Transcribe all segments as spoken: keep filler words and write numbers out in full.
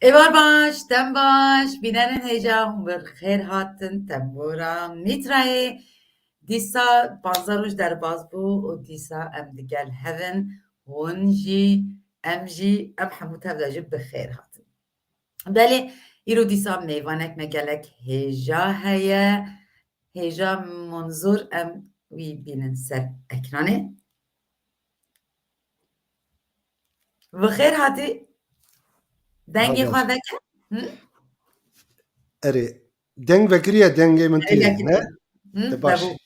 Êvar baş, dem baş, bînerên hêja hûn bi xêr hatin tembûra Mîtrayê. Dîsa panzdeh roj derbas bû û dîsa em digel hev in, hûn jî, em jî, em hemû tev de jî bi xêr hatin. Belê, îro dîsa mêvanek me gelek hêja heye. Hêja Munzur, em wî bînin ser ekranê. Bi xêr hatî. Dengê xwe veke. Hı? Erê, deng vekiriye, dengê min Erê, tê, vekiriye. Ne? Hı, De baş. Te bû.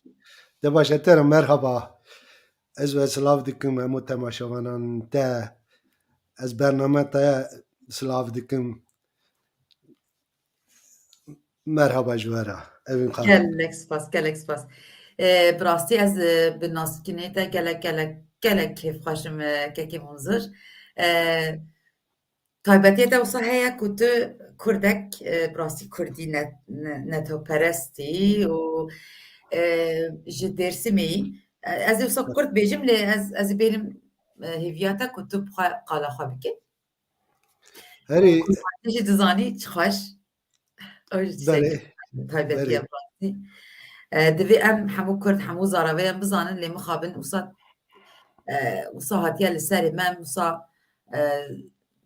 De baş, e, te re merhaba. Ez we silav dikim, hemû temaşevanan te. Ez bername te silav dikim. Merhaba ji we re. Evîn Xan. Gelek spas, gelek spas. E, bi rastî ez, e, bi naskirinê te gelek, gelek, gelek kêfxweş im, e, kekê Munzir. E, taybetiyê te wisa heye ku tu kurdek, e, bi rastî kurdî ne-, ne-, netewperest î û, e, ji Dêrsimê yî. E, ez ê wisa kurd bêjim lê ez, ez ê bêrim, e, hêviya te ku tu bi xwe qala xwe bikî. Erê. Kurmanî jî dizanî çi xweş. Ew jî Belê. tiştekî taybetî ye Belê. bi rastî. E, divê em hemû Kurd, hemû zaravê em bizanin, lê mixabin wisa, e, wisa hatiye li serê me, em wisa, e,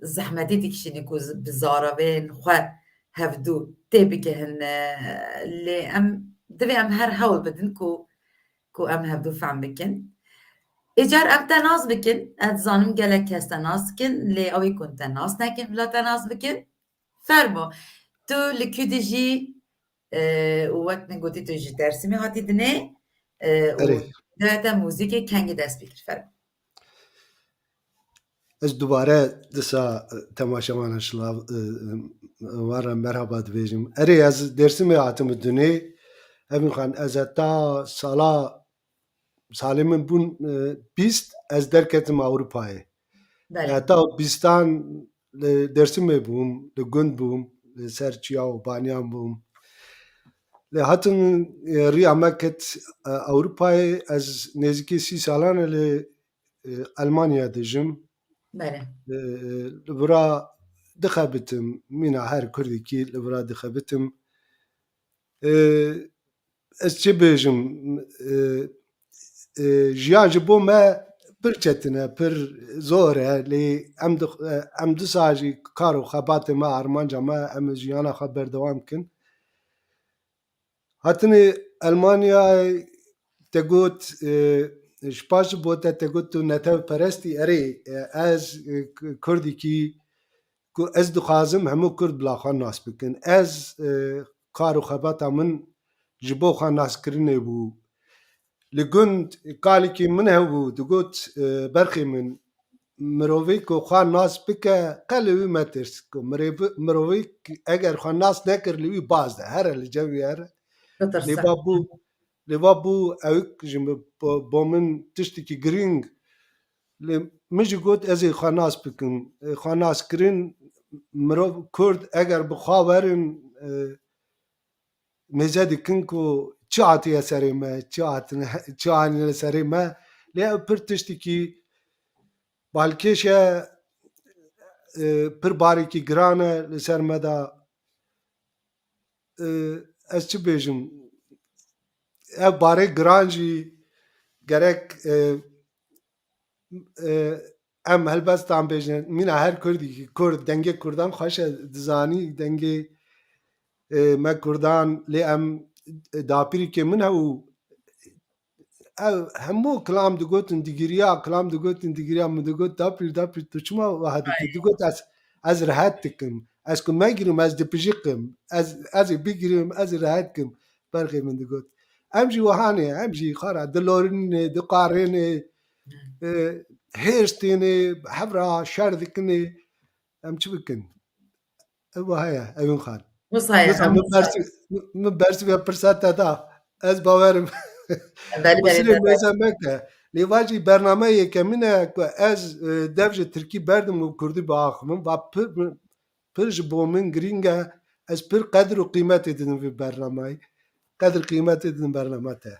zehmetî dikişînin ku z-, bi zaravên xwe hevdû tê bigihin, e, lê em divê em her hewl bidin ku, ku em hevdû fehm bikin. Îcar em te nas bikin, ez dizanim gelek kes te nas dikin, lê ew ê ku te nas nekin, bila te nas bikin. Fermo. Tu li ku dijî, e, û wek min gotî tu ji Dêrsimê hatî dinê, e, û Erê. Dewete muzîkê kengî dest pê kir. Fermo. Ez dubare disa, e, temaşevana şilav, e, e, wan re merhaba dibêjim. Erê, ez Dêrsimê hatim dinê. Evîn Xan, ez heta sala salê min bûn, e, bîst, ez derketim Ewropayê. Belê. Heta bîstan li Dêrsimê bûm, li gund bûm, li ser çiya û baniyan bûm. Lê hatin, e, riya me ket, e, Ewropayê, ez nêzîkî sî salan e li, e, Elmanya dijim. Belê. E, li vira dixebitim, mîna her kurdekî li vira dixebitim. E, ez çi bêjim, e, e, jiyan ji bo me pir çetin e, pir zor e, lê em di, e, em disa jî kar û xebatê me, armanca me, em ê jiyana xwe berdewam kin. Hatinê Elmanyayê te got, e, ji paş ji bo te, te got tu netewperestî, erê, e, ez, e, k-, kurdekî ku ez dixwazim hemû kurd bila xwe nas bikin. Ez, e, kar û xebata min ji bo xwe naskirinê bû. Li gund kalekî min hebû, digot, e, berxê min, mirovê ku xwe nas bike, qe li wî metirs. Ku mirêv-, mirovê eger xwe nas nekir, li wî baz de, here li cem wî here. Bitirse. Lê va bû, lê va bû ewk ji min bo, bo min tiştekî girîng. Lê min jî got, ez ê xwe nas bikim. E, xwe nas kirin, mirov, kurd eger bi xwe werin, e, mêze dikin ku çi hatiye serê me, çi hatine, çi anîne serê me. Lê ev pir tiştekî balkêş e, e, pir barekî giran e li ser me de. E, ez çi bêjim? Ev barê giran jî gerek, e, e, em helbestan bêjin, mîna her kurdî, kurd, dengê kurdan xweş e, dizanî, dengê, e, me kurdan, lê em, e, dapîrikê min hebû, ew hemû kilam digotin, digiriya, kilam digotin, digiriya, min digot, dapîr, dapîr, tu çima wiha dikî? Digot, ez, ez rehet dikim. Ez ku megirim, ez dipijiqim. Ez, ez ê bigirim, ez ê rehet kim. Berxê min digot. Em jî wiha ne, em jî xwe re dilorînê, diqarênê, e, hêrs tênê, hev re şer dikinê. Em çi bikin? Ev wiha ye, Evîn Xan. Wisa ye, Wisa em min wisa. Bersiv-, min bersiv ya pirsa te da. Ez bawerim. Belê, belê, Qusirê belê. Mêze meke. Lê va jî bername yekemîn e ku ez, e, dev ji tirkî berdim û kurdî biaxivim. Va pir, pir ji bo min girîng e. Ez pir qedir û qîmetê didim vê bernameyê. Qedir qîmetê didim bername te.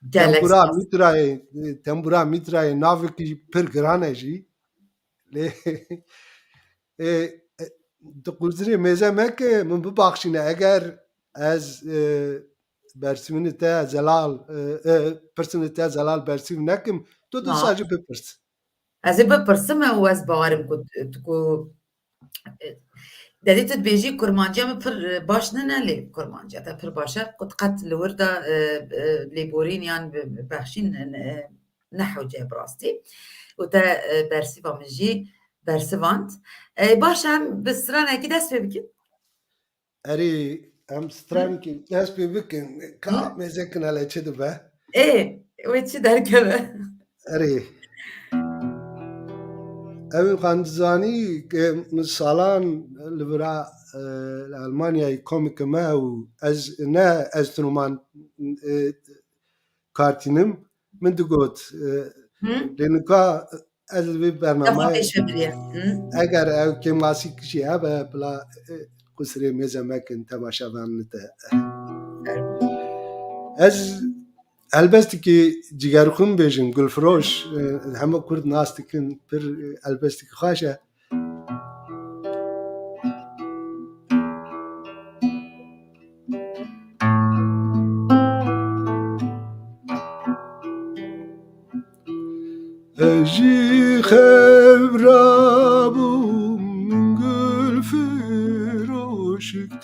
Gelek Tembûra spas. Mîtrayê, e, tembûra Mîtrayê navekî pir giran e jî. Lê, e, e, di quzirê mêze meke, min bibaxşîne. Eger ez, e, bersivînê te zelal, e, e, pirsînê te zelal bersîv nekim, tu di Ha. sa jî bipirs. Ez ê bipirsim û ez bawerim ku, ku, e, dedî tu dibêjî kurmanciya min pir, e, baş nine, lê kurmanciya te pir baş e. Ku qet li wir de, e, e, lêborîn yan be-, bexşîn, e, ne hewce ye bi rastî. Û te, e, bersîva min jî bersivand. E, baş e, em bi stranekî dest pê bikin. Erê, em stranekî dest pê bikin. Ka Hı. mêzekin hele çi dibe? Ê, wê çi derkeve? Erê. Ew xwendizanî ke min salan li vira, e, li Almanyayê komike me û ez ne enstrûman, e, kartînim, min digot, e, Hı. lê nika ez li vê Defa bernameyê pêşe biriye. Hı. eger ew kêmasî kişî hebe, bila, e, qusirê mêze mekin temaşevanê te. Ez helbestekî cigerxwîn bêjim, Gulfiroş, e, hemû Kurd nas dikin, pir, e, helbestekî xweş e. Ez jî xebra bûm min Gulfiroşik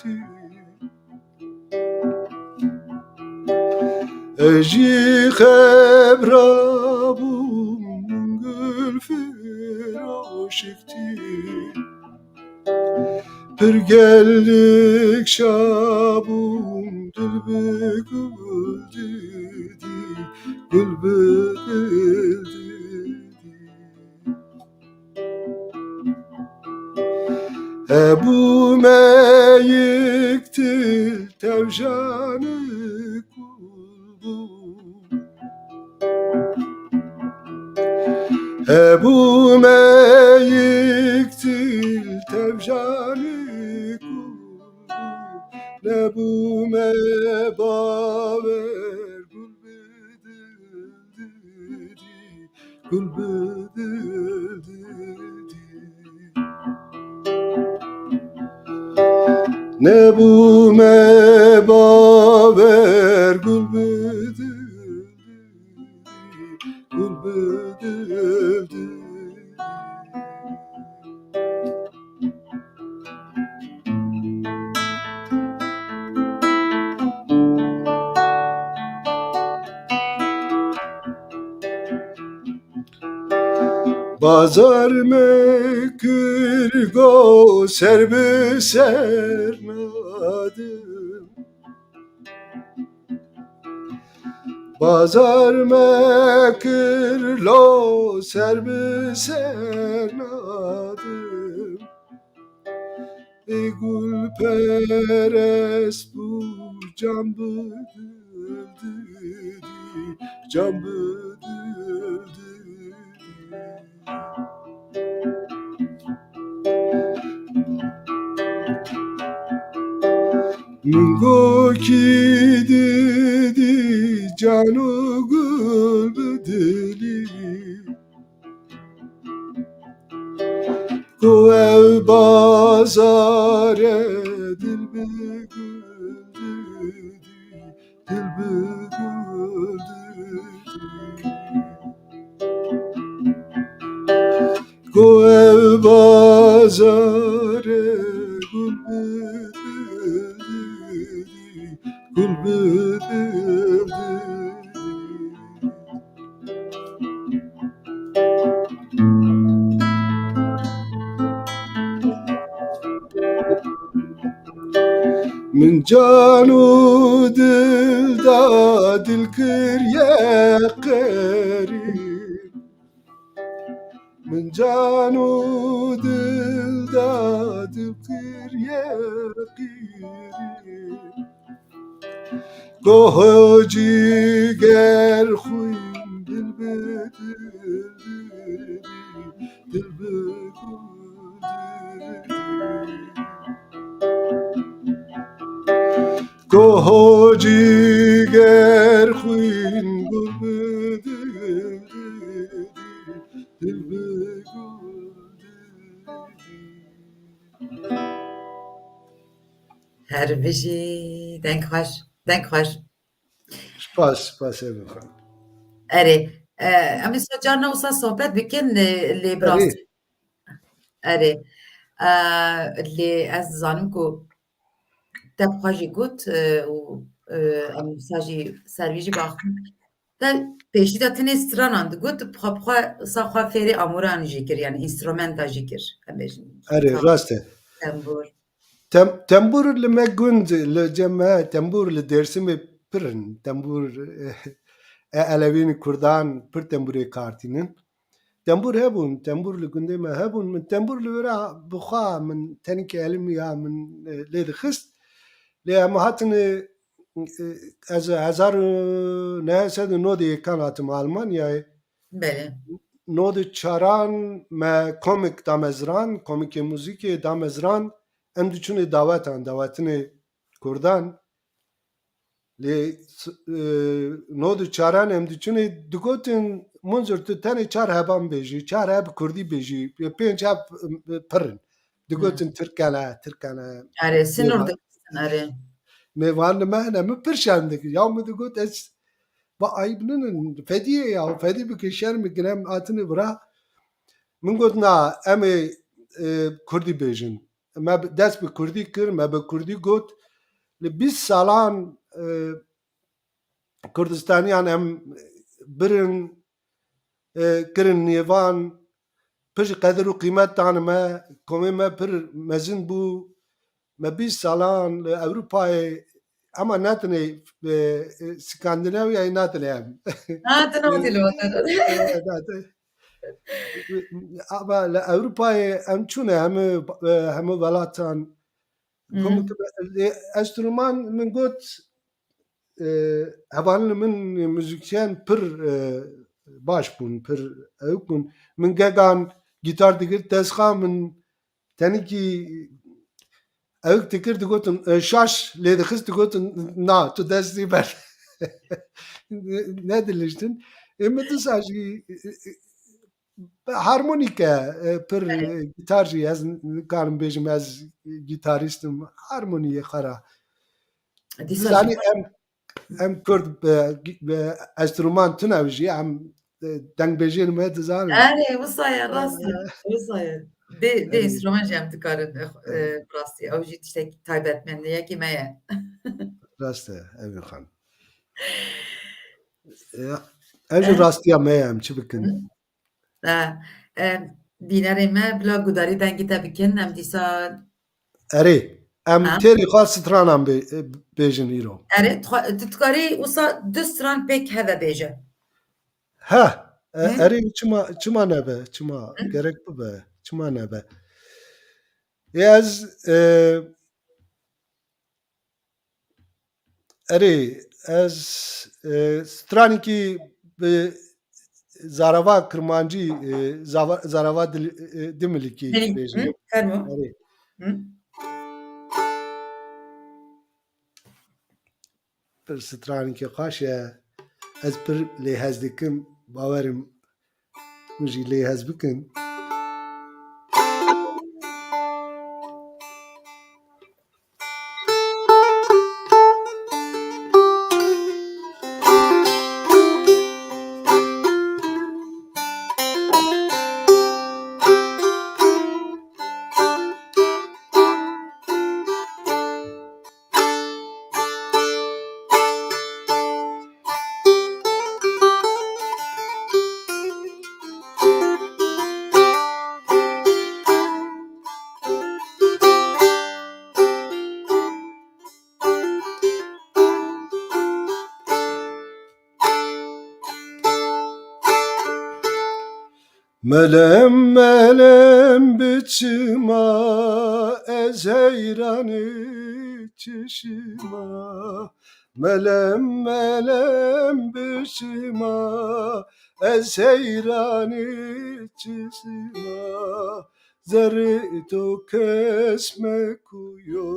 tî. Ez jî xebra bûm min Gulfiroşik tî. Pir gelek şa bûm dil bi gul didî, gul bi dil didî. Hebûme yek til tevjanik gul bû. Hebûme yek til tevjanik gul bû. Nebûme bawer gul bi dil didî. Gul bi dil didî. Nebûme bawer gul bi dil didî, gul bi dil didî. Bazar me kir go ser bi ser nadim. Bazar me kir lo ser bi ser nadim. Ê gul perest bû can bi dil didî, can bi dil didî. Min go kî didî cano gul bi dilî. Go ew bazar e dil bi gul didî. Dil bi gul didî. Go ew bazar e gul bi dil didî, gul bi dil didî. Min can û dil da dil kiriye qirîn. Min can û dil da dil kiriye qirîn. Goho cîger xwîn dil bi dil didî, dil bi gul didî. Goho cîger xwîn gul bi dil didî, dil bi gul didî. Her bijî, deng xweş, deng xweş. Spas, spas ê bixwe. Erê, e, em êsa carna wisa sohbet bikin, e, lê bi Erê. rastî. Erê. E, lê ez dizanim ku te bi xwe jî got, e, û, e, em wisa jî ser wî jî baxin. Te pêşî de tenê stranan digot, bi xwe, bi xwe, wisa xwe fêrê amûran jî kir, yani înstrumenta jî kir, em bêjin. Erê, Tam. Rast e. Tembûr. Tem, tembûr li me gund, li cem me tembûr li Dêrsimê pir in. Tembûr, e, e, Elewîn, Kurdan pir tembûrê kartînin. Tembûr hebûn, tembûr li gundê me hebûn. Min tembûr li wira bi xwe, min tenîkê elimî ya min, e, lê dixist. Lê em hatine, e, ez hezar û neh sed û nodê yekan hatim Almanyayê. Belê. Nod û çaran me komik damezran, komikê muzîkê damezran, em diçûnê dawetan, dawetinê Kurdan. Lê s-, e, nod û çaran em diçûnê digotin, Munzur, tu tenê çar heban bêjî, çar heb kurdî bêjî, pênc heb, e, pir in. Digotin Tirkene, Tirkene. Erê, sinor Mêvan. Dikin, erê. Mêvan li me hene, min pir şerm dikir. Ya min digot, ez ba ayb ninin, fediyê ya, fedî bike şerm, ginem hatine bira. Min got, na, em ê, e, kurdî bêjin. Me bi, dest bi kurdî kir, me bi kurdî got. Li bîst salan, e, Kurdistaniyan em birin, e, kirin nêvan, pir ji qedir û qîmet dan me, komê me pir mezin bû. Me bîst salan li Ewropayê, ema ne tenê, e, e, Skandinavyayê, ne tenê em. Ha, tu notî li wan. E, ne te-, ama li Ewropayê em çûne hemû, e, hemû welatan. Mhm. Komik, e, enstrûman min got, e, hevalên min muzîsyen pir, e, baş bûn, pir ewk bûn. Min gegan gîtar digir destxa min tenîkî ewk dikir, digotin, e, şaş lê dixist, digotin, na, tu dest zî ber. Ne, nediliştin. Ê min disa jî, e, e, harmonîk e, e, pir, e, gîtar jî ez nikarim bêjim ez gîtarîst im. Harmonî ye xera. Dîsa Dizanî jî em, em Kurd, e, gi-, e, enstrûman tune jî em, e, dengbêjên me dizanin. Erê, wisa ye, rast e. Wisa ye. Dê, dê Erê. Înstrûman jî em dikarin, e, e, rastî. Ew jî tiştek taybetmendiyekî me ye. Rast e, ev xan. Ya, ev jî Eh? rastiya me ye, em çi bikin? E, e, bînerê me, bila gudarî dengî te bikin, em dîsa Erê, em Ha? têrî xwe stranan bê-, bêjin îro. Erê, tu, tu dikarî wisa du stran pêk heve bêje. He, e, Hı? erê, çima, çima nebe, çima Hı? gerek bibe, çima nebe. Ê ez, e, erê, ez, e, stranekî bi zarava kirmancî, e, zava-, zarava dil-, e, dimilikî Dilî, bêjim. Hı? Fermo. Erê. Hı? Pir stranekî xweş e. Ez pir lê hez dikim. Bawerim hûn jî lê hez bikin. Melem, melem biçima ez heyranê çişima. Melem, melem biçima ez heyranê çişima. Zerrê to kes mekuyo,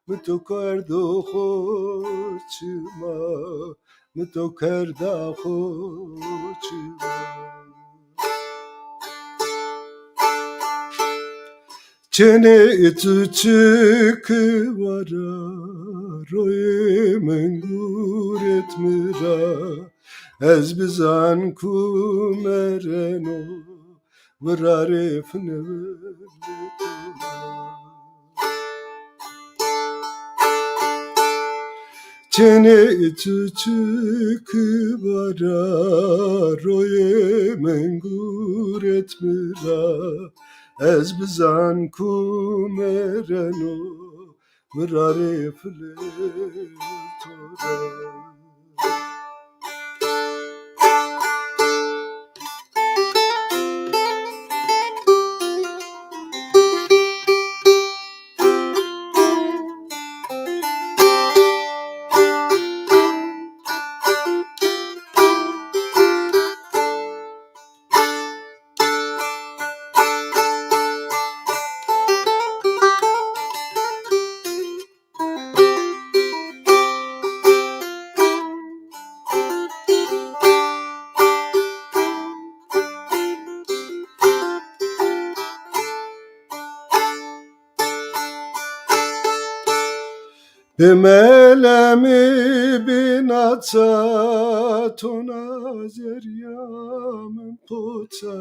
min to kerdo xwe çima, min to kerda xwe çima. Çinê tu çi ki wara, royê min gûret min ra, ez bizan ku mereno, wirarê finevir. Çinê tu çi ki wara, royê min gûret min ra, ez bizan ku mereno, wirarê filê to ra. Bi melemê bi naça tona zerya min poça.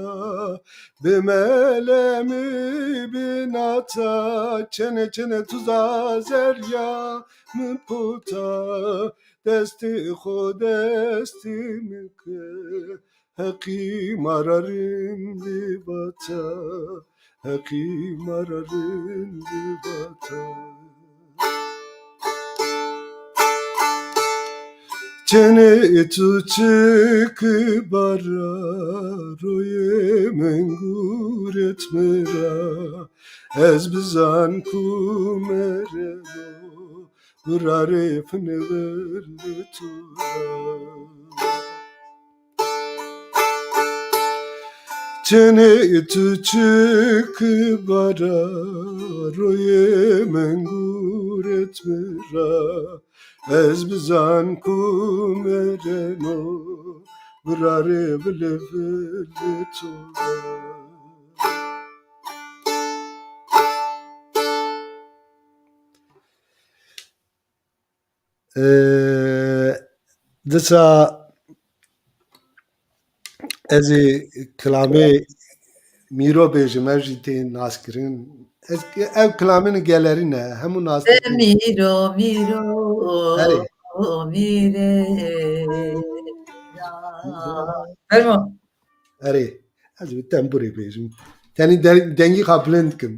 Bi melemê bi naça çene çene tuza zerya min poça. Destê xo destê min ke. Heqî mara rindî vata, Heqî mara rindî vata. Çenê tu çi ki bara, royê min gûret min ra, ez bizan ku mereno, wirarê finivir li tu ra. Çenê tu çi ki bara, royê min gûret min ra, ez bizan ku mereno, wirarê vile vile tu ra. Ee, disa ez ê kilamê Mîro bêjim, ev jî tê naskirin. Ez, ev kilamên gelerî ne, hemû nas dikin. Mîro, Mîro, Erê. Mîrê. Fermo. Erê, ez bi tembûrê bêjim. Tenê de-, dengî xwe bilind kim.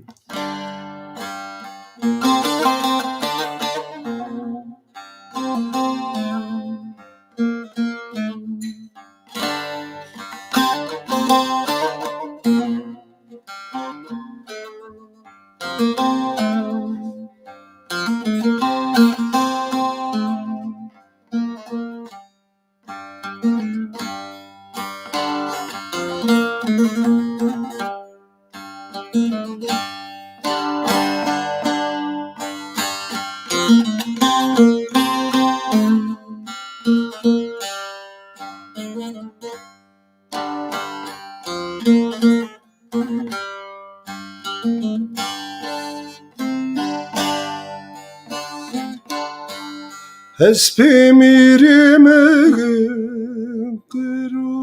Hespê mîrê min qir û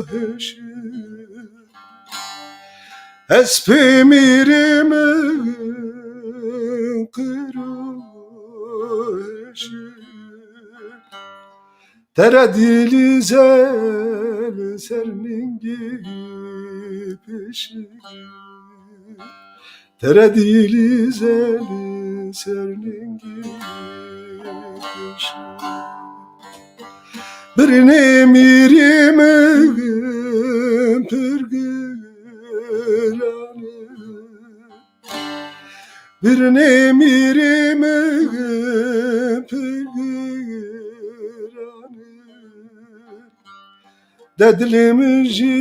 hişir. Hespê mîrê min qir û hişir. Tere dîlîze li ser ningî pişik. Tere dîlîze li ser ningî pişik. Birnê mîrê min pir giran e. Birnê mîrê min pir giran e. De dilê min jî,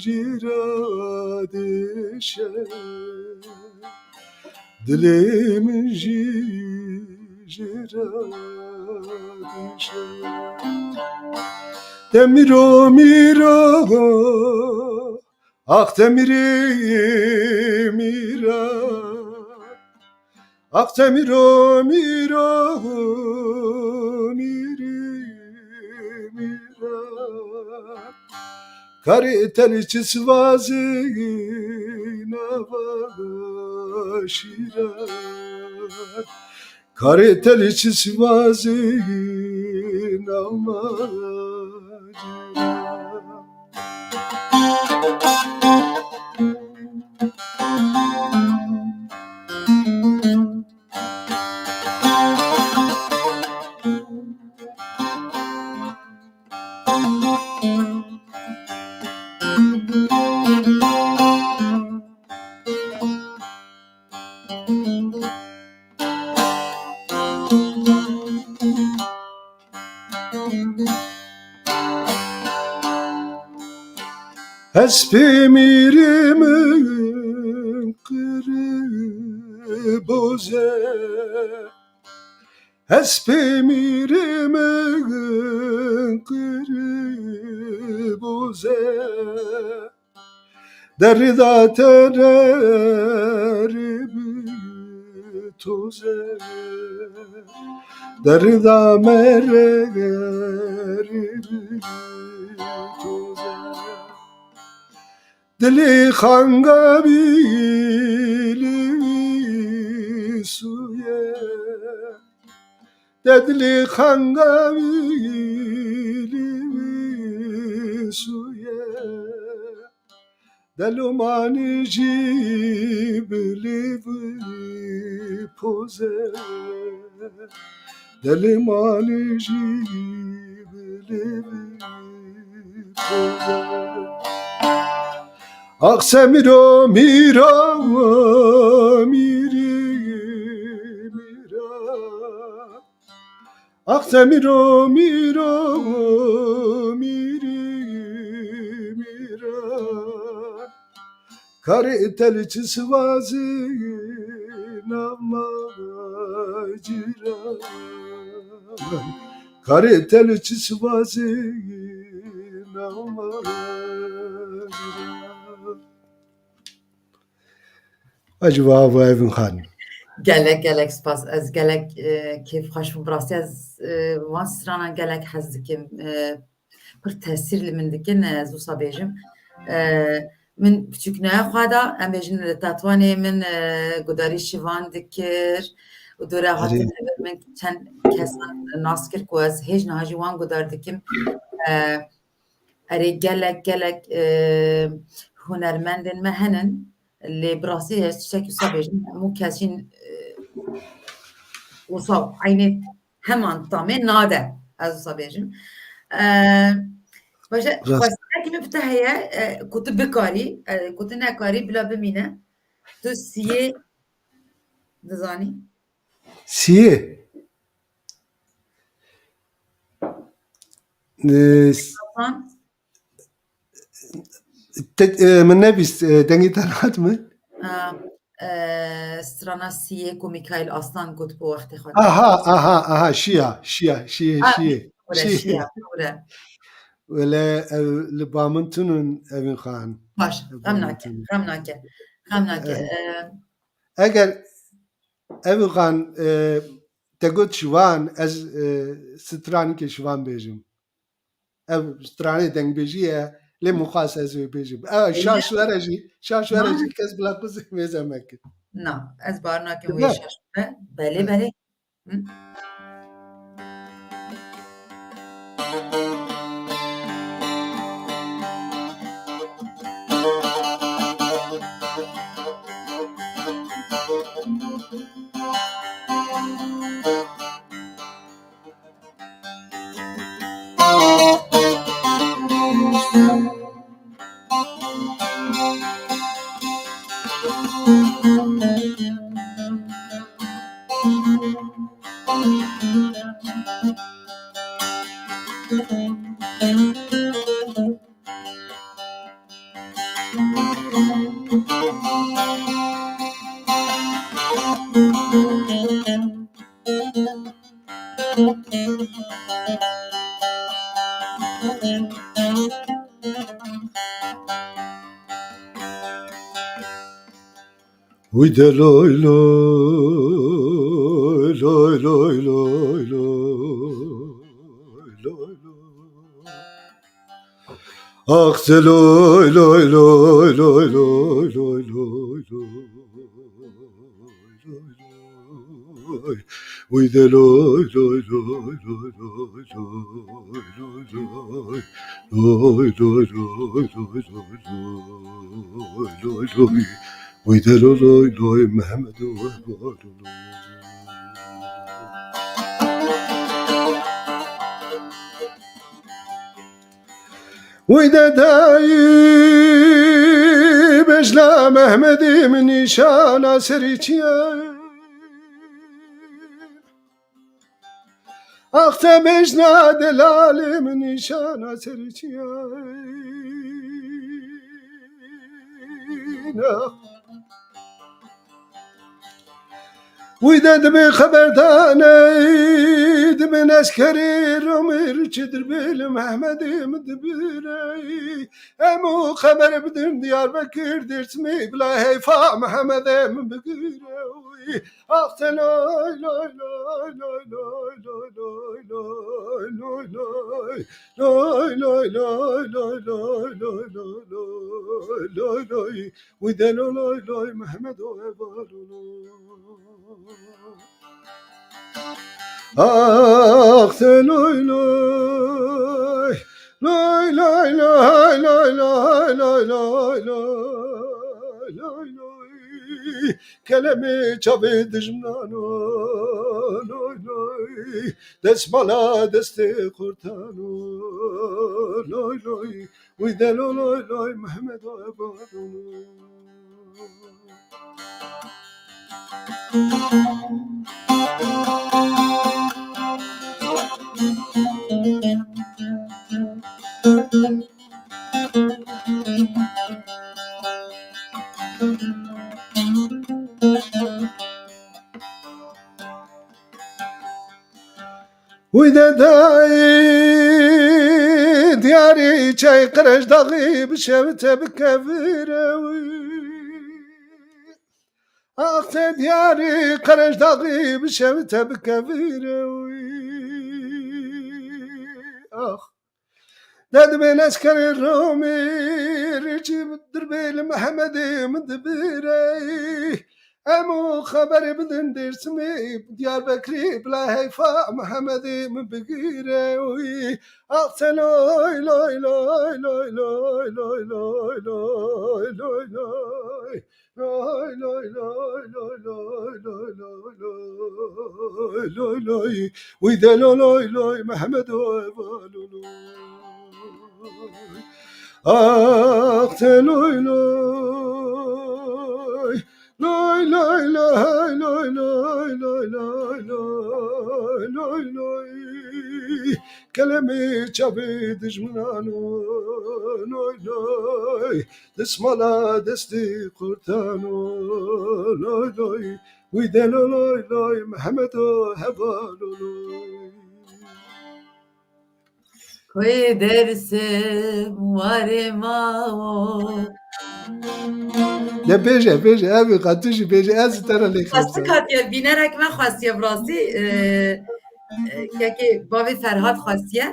jî ra dişe. Dilê min jî, jî ra dişe. De mîro, mîro, Ax Demirê Mîran, ax Demiro Mîro, Mîrî Mîran. Karê te li çi sivazê nava şîran. Karê te li çi sivazê nava şîran. Hespê mîrê min qirê boze. Hespê mîrê min qirê boze. Derida te re rê bi toze. Derida me re rê bi toze. Dilê xangavî li wî sûye. Te dilê xangavî li wî sûye. Delumanî jî bi lê wî poze. Delumanî jî bi lê wî poze. Ax Semîro mîro, mîrî mîra. Ax Semîro mîro, mîrî mîra. Karê te li çi sivazî nava cîran. Karê te li çi sivazî nava cîran. Acaba bu Evin Xan. Gelek, gelek spas. Ez gelek, e, kêfxweş bûm. Bi rastî ez, e, van stranan gelek hez dikim. E, pir tesîr li min dikin, e, ez wisa bêjim. E, min piçûknaye xwe da, em bêjin li Tetwanê min, e, gudarî şivan dikir û dore hatin Erê. Li vir min çend kesan nas kir ku ez hêj niha jî wan gudar dikim. E, Erê gelek, gelek, e, hunermendên me henin. Lê bi rastî ez tiştekî wisa bêjim. Hemû kes jî, e, wisa eynê heman tamê nade. Ez wisa bêjim. E, baş e, Rast. Xwestinekî min bi te heye, e, ku tu bikarî, e, ku tu nekarî, bila bimîne. Tu siyê dizanî? Siyê. Ee, Hasan? Te, e, min nebîst, e, dengê te hat min? Ha, e, strana siyê ku Mikail Aslan got bi wextê xwe. Aha, aha, aha, şiya, şiya, şiyê, Ha, şiyê. Were, şiyê. Şiya, were. Wele ev li ba min tunun Evin Xan. Baş, xem nake, xem nake. Xem nake. E, e, eger Evin Xan, e, te got şivan, ez, e, stranîkê şivan bêjim. Ev stranê dengbêjî ye, lê min xwest ez wê bêjim. Ev şaş were jî, şaş were jî kes bila xwe mêze mekir. Na, ez bar nakim wê şaş were. Belê, belê. Hı? Wî de loy loy, loy loy loy loy, loy loy. Ax de loy loy loy loy loy loy loy. Wî de loy loy loy loy loy loy loy. Loy loy loy loy loy loy loy. Wî de loy loy loy Mehmed û Heval loy. Wî de dayî bejna Mehmedê min nîşana serî çiye. Ax te bejna delalê min nîşana serî çiye. Wî de dibê xeberdanê, dibê eskerê romê, çi dirbê li Mehmedê min dibire. Em û xeber bidin Diyarbekir, Dêrsimê, bila heyfa Mehmedê min bigire. Ax te loy loy loy loy loy loy loy loy loy loy. Loy loy loy loy loy loy loy loy loy loy. Wî de loy loy loy Mehmed û Heval loy. Ax te loy loy. Loy loy loy loy loy loy loy loy. Kelemê çavê dijminan o. Loy loy. Destmala destê xortan o. Loy loy. Wî de loy loy loy Mehmed o Heval o. Wî de dayî diyarî çay Qereşdaxî bi şev te bikevire wî. Ax te diyarî Qereşdaxî bi şev te bikevire wî. Ax. De dibên eskerê romê, rêçî dirbê li Mehemedê min dibire. Em û xeberê bidin Dêrsimê, Diyarbekirê, bila heyfa Mehemedê min bigire. Oy, ax te loy, loy, loy. Loy, loy, loy, loy. Wî de loy, loy, loy, Mehmedo Heval loy. Ax te loy, loy. Loy, loy, loy, loy, loy, loy, loy, loy, loy, loy. Kelemê çavê dijminan o, loy, loy. Dismala destê qurtan o, loy, loy. Wî de loy, loy, loy, Mehmedo Heval loy. Koyê Dersim warê ma o. De bêje, bêje, evê qatû jî bêje, ez ji te re lê Xwestik xebze. Hatiye, bînerek me xwestiye bi rastî, e, e, kekê bavê Ferhat xwestiye.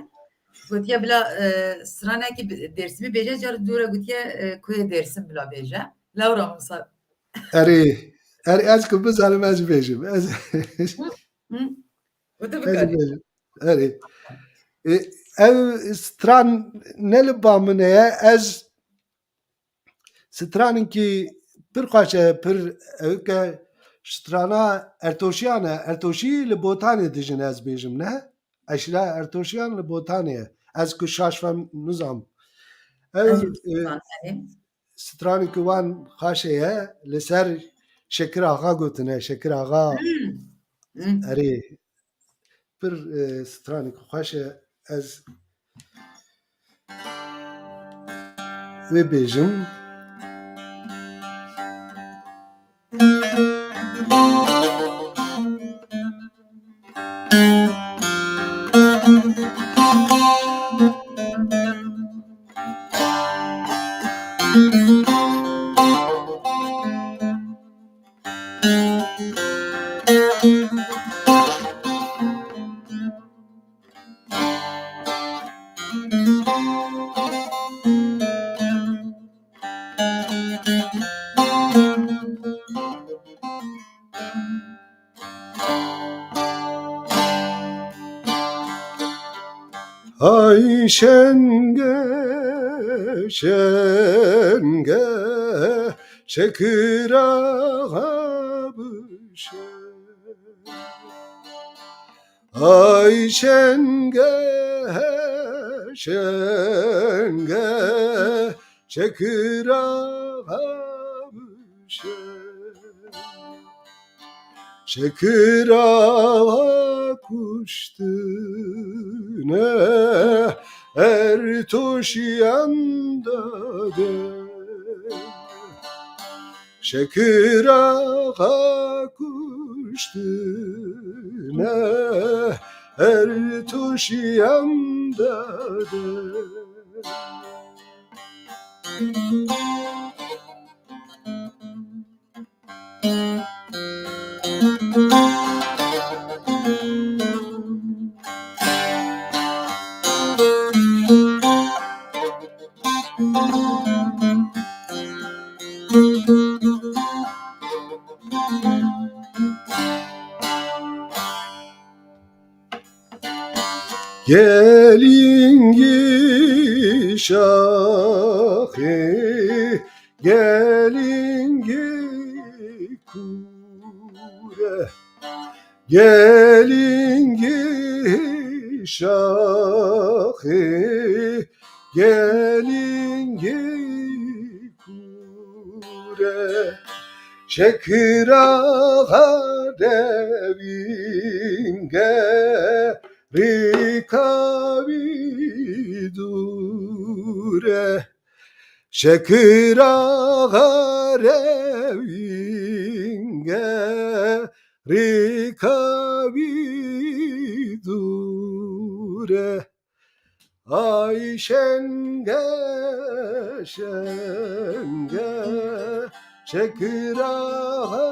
Gotiye bila, e, stranekî bi-, Dêrsimî bêje, car dû re gotiye, e, Koyê Dersim bila bêje. Lewra Musa. Erê, erê, ez ku bizanim ez bêjim. Ez, Hı? Hı? Û tu ez bikarî. Bêjim. Erê. E, ev stran ne li ba min e, ez stranikî pir xweş e, pir ewke strana Ertoşiyan e. Ertoşî li Botanê dijin ez bêjim, ne? Eşîra Ertoşiyan li Botanê ye. Ez ku şaş fem nizam. Ew, Ez e, Botan, erê. Stranikî wan xweş e, li ser Şekir Axa gotine, Şekir Axa. Hmm. Hmm. Erê, pir, e, stranikî xweş e. Ez wê bêjim. Ay şenge, şenge, Şekir axa bişe. Ay şenge, şenge, Şekir axa bişe. Şekir axa kuştine, her toşiyan dade. Şekir axa kuştine, her toşiyan dade. Gelingî şaxê, gelingî kûr e. Gelingî şaxê, gelingî kûr e. Şekir axa devînge rêka wî dûr e. Şekir axa rewînge rêka wî dûr e. Ay şenge, şenge, Şekir axa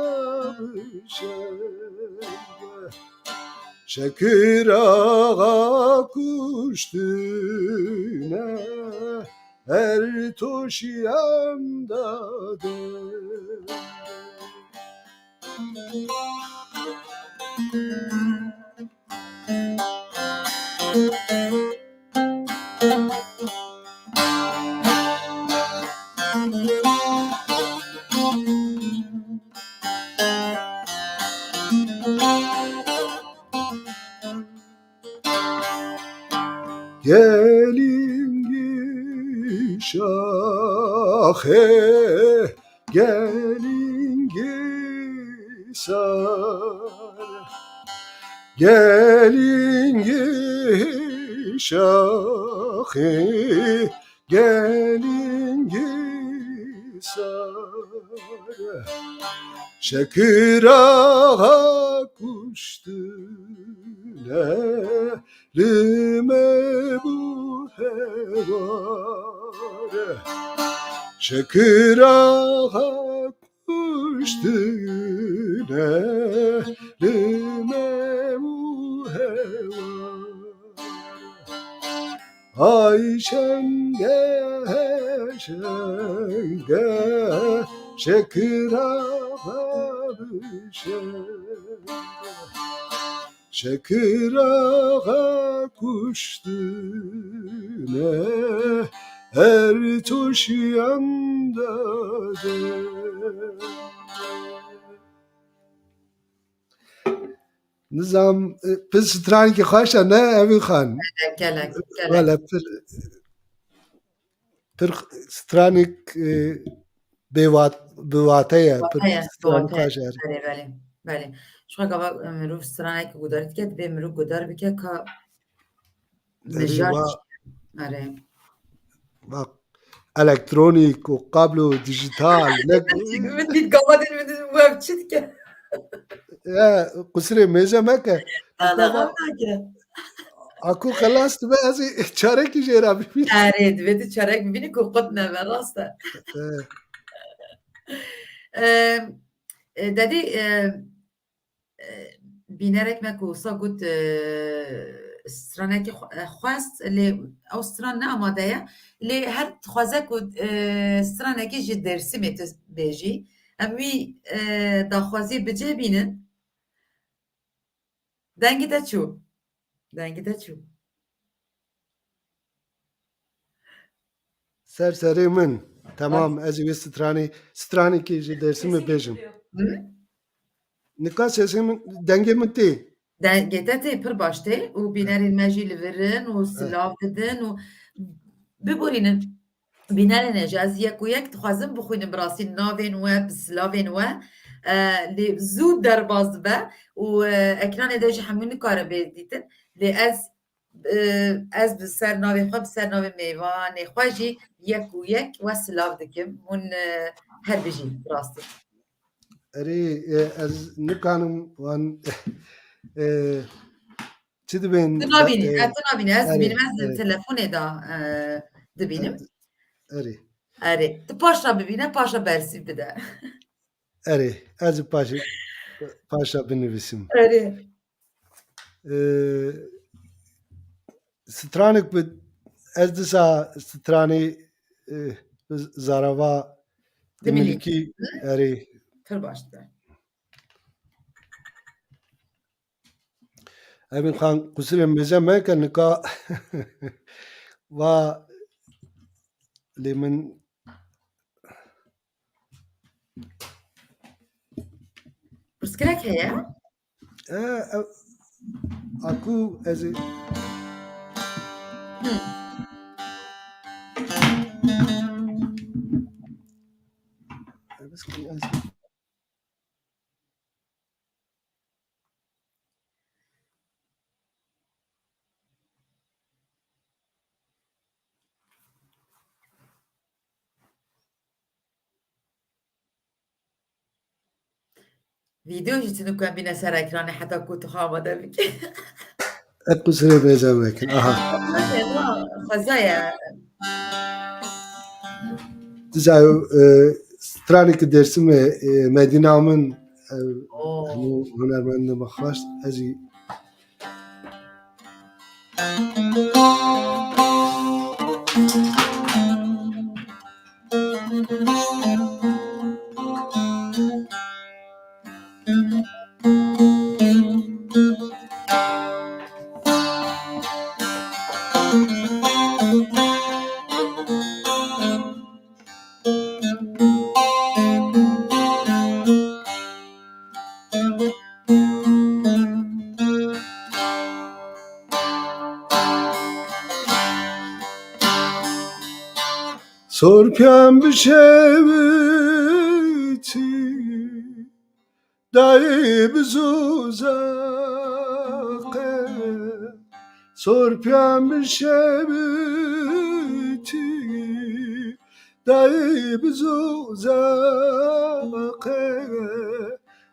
bişenge. Şekir axa kuştine, her toşiyan dade. Gelingî şaxê, gelingî sar, gelingî şaxê, gelingî sar. Şekir axa kuştine, li me bû hewar. Şekir axa kuştine, li me bû hewar. Ay şenge, şenge, Şekir axa bişenge. Şekir axa kuştine, her toşiyan dade. Nizam, e, pir stranekî xweş e, ne Evîn Xan? Gelek, gelek, gelek. Wele pir, pir stranek, e, bêwat-, bi wate ye, pir Wate ye, bi stranek wate ye. Xweş e. Belê, belê, belê. Ji xwe gava, e, mirov stranekî guhdar dike, divê mirov guhdar bike ka Erê, mijar va-, çi-, erê. Va-, elektronîk û kablo dijital, ne Min dît gava din min dît web çi dike. Ya, qusirê mêze meke. Heta va-, nake. Aku xelas dibe, ez ê çarekî jê re bibînim. Erê, divê tu çarek bibînî ku qut nebe, rast e. E. E, e, dedî, e, e, bînerek me ku wisa got, e, stranekî xwe-, e, xwest, lê ew stran ne amade ye, lê her dixwaze ku, e, stranekî ji Dêrsimê tu bêjî, Em wî, e, daxwazî bi cih bînin. Dengê te çû. Dengê te çû. Ser serê min. Temam, ez ê wê stranê, stranekê ji Dêrsimê bêjim. Hı? Nika sesê min, dengê min tê. Dengê te tê, pir baş tê û bînerên me jî li vir in û silav didin û biborînin. Bînerên hêja, ez yek û yek dixwazim bixwînim, bi rastî navên we, bi silavên we, e, lê zû derbas dibe û, e, ekranê de jî hemû nikare bê dîtin. Lê ez, e, ez bi ser navê xwe, bi ser navê mêvanê xwe jî yek û yek we silav dikim. Hûn, e, her bijîn, bi rastî. Erê, e, ez nikanim wan, e, çi dibên? Tu nabînî, e, e, tu nabînî. Ez erê, dibînim, ez di erê. Telefonê de, e, dibînim. E, erê. Erê. Tu paşa bibîne, paşa bersîv bide. Erê, ez ê paşa, paşa binivîsim. Erê. E, stranek bi, ez disa stranê, e, bi zarava Dimilî. Dimilkî, erê. Pir baş dibe. Evîn Xan, qusirê mêze meke nika. Va lê min Pirsgirêk heye? E, e, aku ez ê Hı. Vîdeo jî çi dikin bîne ser ekranê heta ku tu xwe amade bikî. Hep qusirê bêze mekin. Aha. Xwezaya. Dizayo, e, stranê ki Dêrsimê, e, Medîna min, e, Oo. Hemû hunermendê me xwest. Ez jî Sorpiyan bi şewitî, dayê bi zozaqe. Sorpiyan bi şewitî, dayê bi zozaqe.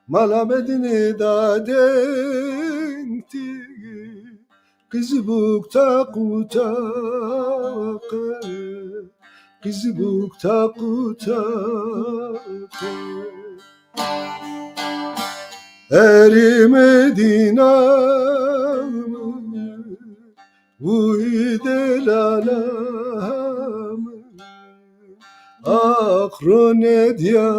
Mala Medînê da dengtî, qizibûk taq û taqe, qizibûk taq û taqe. Erê Medîna min, wî delala min, aqrone diya.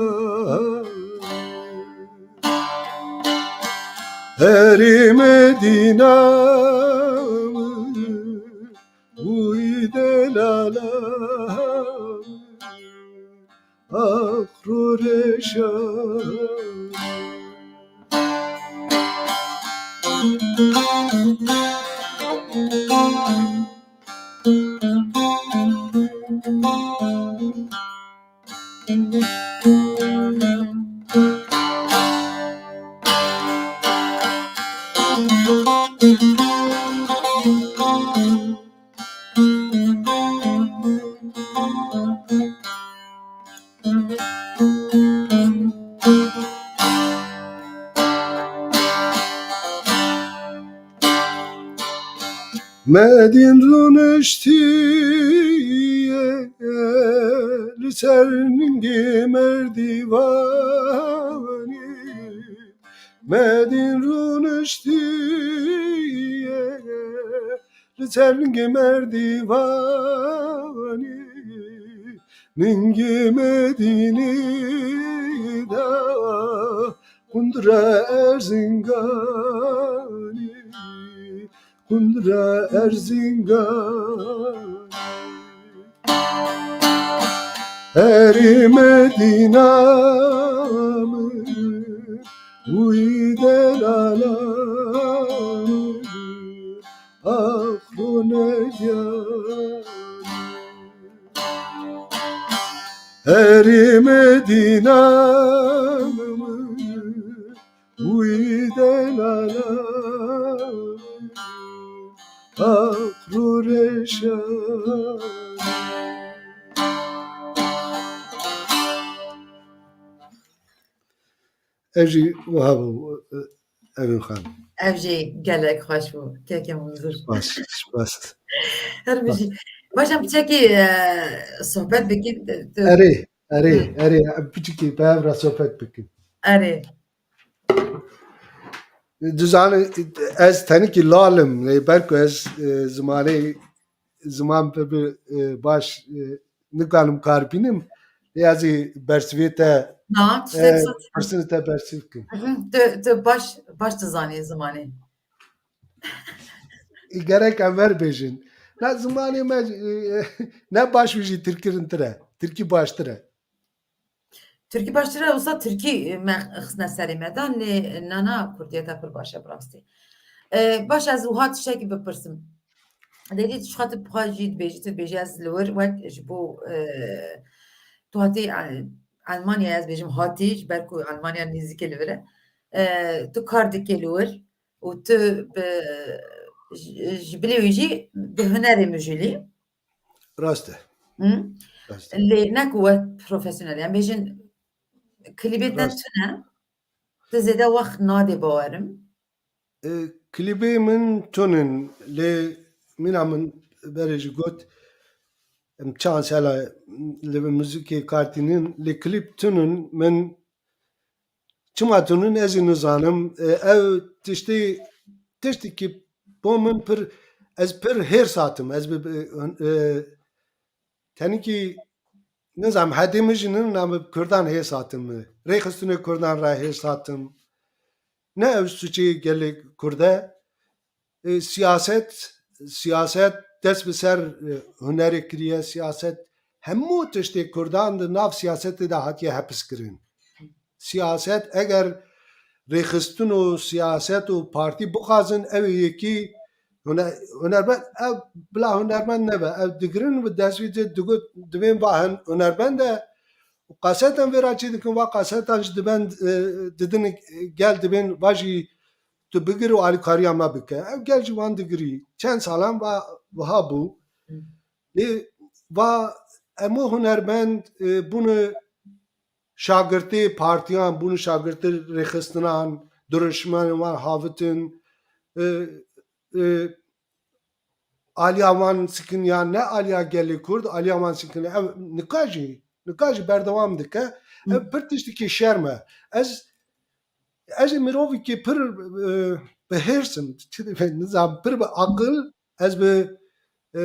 Erê Medîna min, wî delala min, aqroreşa. Medîn rûniştiye li ser ningê merdîvanê. Medîn rûniştiye li ser ningê merdîvanê. Ningê Medînê Kundra Erzinganî, Kundra Erzinganî. Herî Medîna min, wî delala min, ax rûne diyar. Herî Medîna min, wî delala min, ax rû reşa min. Ev jî wiha bû, Evîn Xan. Ev jî gelek xweş bû, keke Munzur. Spas, spas. Her bijî. Baş em piçekî, e, sohbet bikin. Tu Erê, erê, Hı. erê, em piçekî bi hev re sohbet bikin. Erê. Dizane, ez tenekî lal im, lê ber ku ez, e, zimanê, ziman pir, pir, e, baş, e, nikanim kar bînim. Lê ez ê bersivê te, Na, e, tiştek sor. Pirsînê te bersiv kim. Hı hı, tu, tu baş, baş dizanî zimanê. E, gerek em ver bêjin. Na zimanê me, e, ne baş wî jî tirkirintir e. Tirkî baştir e. Tirkî baştir e, wisa tirkî me xistine serê me da, nê nana kurdiyeta pir baş e bi rastî. E, baş, ez wiha tiştekî bipirsim. Dedî tu ji xwe tu bi xwe jî dibêjî, tu dibêjî ez li wir wek ji bo, e, tu hatî, e, Elmanya, ez bêjim hatî, ji ber ku Elmanya nêzîkê li vir e. E, tu kar dikê li wir û tu bi, ji, ji bilî wî jî bi hunerê mijûlî. Rast e. Hı? Rast e. Lê ne ku we profesyonel, em bêjin klîbê te Rast. tune, tu zêde wext nadê bawerim. E, klîbê min tunin, lê mîna min berê jî got, em çand sala li vê muzîkê kar tînin, lê klîp tunin, min çima tunin ez ê nizanim. E, ev tiştê, tiştekî bo min pir, ez pir hêrs hatim. Ez bi, bi, e, tenekî, nizanim, hedê min jî nina min bi Kurdan hêrs hatim. Rêxistinê Kurdan re hêrs hatim. Ne ev suçê gelê Kurd e. E, siyaset, siyaset dest bi ser, e, hunerê kiriye, siyaset hemû tiştê Kurdan di nav siyasetê de hatiye hepiskirin. Siyaset eger rêxistin û siyaset û partî bixwazin, ew ê yekî hune-, hunermend, ev bila hunermend nebe, ev digirin bi dest wî digot, divên va hin hunermend e û qasetan vê re çê dikin, va qasetan ji diben, e, didin gel dibên va jî tu bigir û alîkariya me bike. Ev gel ji wan digirî. Çend salan va wiha bû. Lê va hemû hunermend, e, bûne şagirtê partiyan, bûne şagirtê rêxistinan, dirûşmanên wan havitin, e, e, aliya wan sikin ya ne aliya gelê Kurd, aliya wan sikin. Ev nika jî, nika jî berdewam dike. Hı. Ev pir tiştekî şerm e. Ez, ez ê mirovekî pir, e, bi hêrs im, çi dibê, nizam, pir bi aqil, ez bi, e,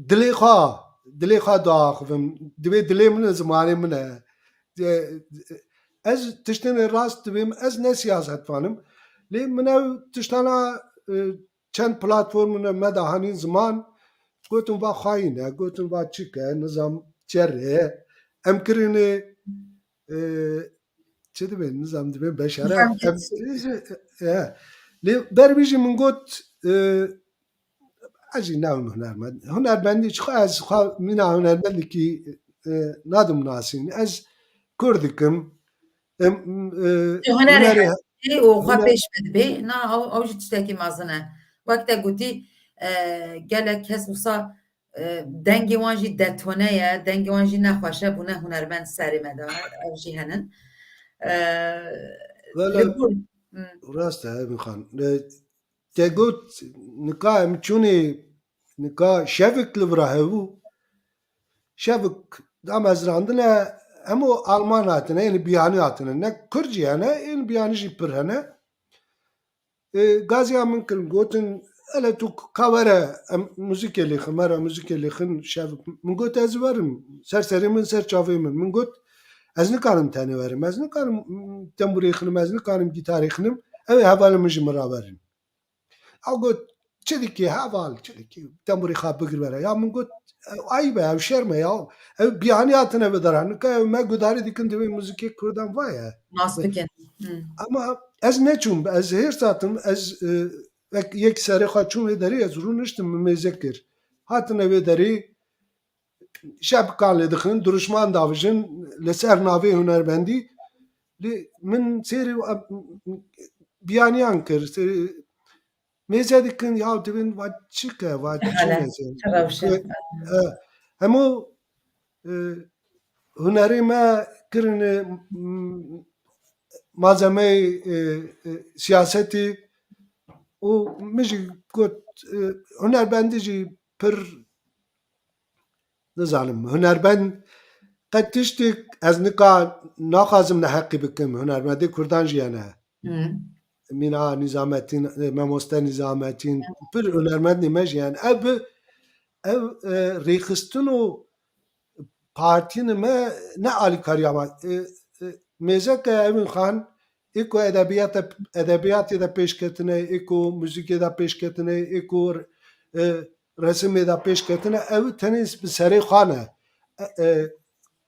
dilê xwe, dilê xwe diaxivim. Divê dilê min e, zimanê min e. E, ez tiştên rast dibêm, ez ne siyasetvan im. Lê min ev tiştana, e, çend platformine me de hanîn ziman, gotin va xayîn e, gotin va çik e, nizam çer e. Em kirinê, e, çi dibên, nizam dibên beşara. Nizam em, geçsin. E, e, lê ber wî jî min got, e, ez jî nabim hunermend. Hunermendî çi xwe, ez xwe mîna hunermendekî, e, nadim nasîn. Ez Kurd dikim. Em, e, Hunerê hunerê hestî û xwe huner- pêş ve dibê. Na, ew, ew jî tiştekî mezin e. Wek te gotî, e, gelek kes wisa, e, dengê wan jî detone ye, dengê wan jî nexweş e, bûne hunermend serê me de, ev jî henin. E, Vela, li gor, hmm. Rast e, Evîn Xan. E, te got, nika em çûnê, nika şevik li vira hebû. Şevik damezrandine, hemû Alman hatine, ên biyanî hatine. Ne Kurd jî hene, ên biyanî jî pir hene. E, gaziya min kirin, gotin, hele tu ka were, em muzîkê lêxin, me re muzîkê lêxin, şevik. Min got, ez werim, ser serê min, ser çavê min. Min got, Ez nikarim tenê werim, ez nikarim, mm, tembûrê xinim, ez nikarim gîtarê xinim, ew ê hevalên min ji min re werin. Ew got, çi dikî heval, çi dikî, tembûrê xwe bigir were. Ya min got, ew ayb e, ew şerm e ya. Ew biyanî hatine vê dara. Nika ew me gudarî dikin divê muzîkê kurdan va ye. Nas bikin. Hmm. Ama ez neçûm, ez hêrs hatim, ez, e, wek yek serê xwe çûm vê derê, ez rûniştim, min mêze kir. Hatine vê derê, şepikan lê dixin, dirûşman davijin, li ser navê hunermendî, lê min sêrê, e, biyaniyan kir, sêrê mêze dikin, ya dibin, va çi ke, va çi Hele, mêze. Çi rewşe. E, hemû, e, hunerê me kirine, m-, malzemeyê, e, e, siyasetê û min jî got, e, hunermendî jî pir, nizanim, hunermend qet tiştek ez nika naxwazim neheqî bikim, hunermendê kurdan jî hene. Hı. Mîna Nîzametîn, e, Memoste Nîzametîn, Hı. pir hunermendê me jî hene. Ev bi, ev, e, rêxistin û partiyên me ne alîkariya me. E, e, mêzeke Evîn Xan, ê ku edebiyata, edebiyatê de pêşketine, ê ku muzîkê de pêşketine, ê ku, e, resimê de pêşketine, ew tenê bi serê xwe ne. E,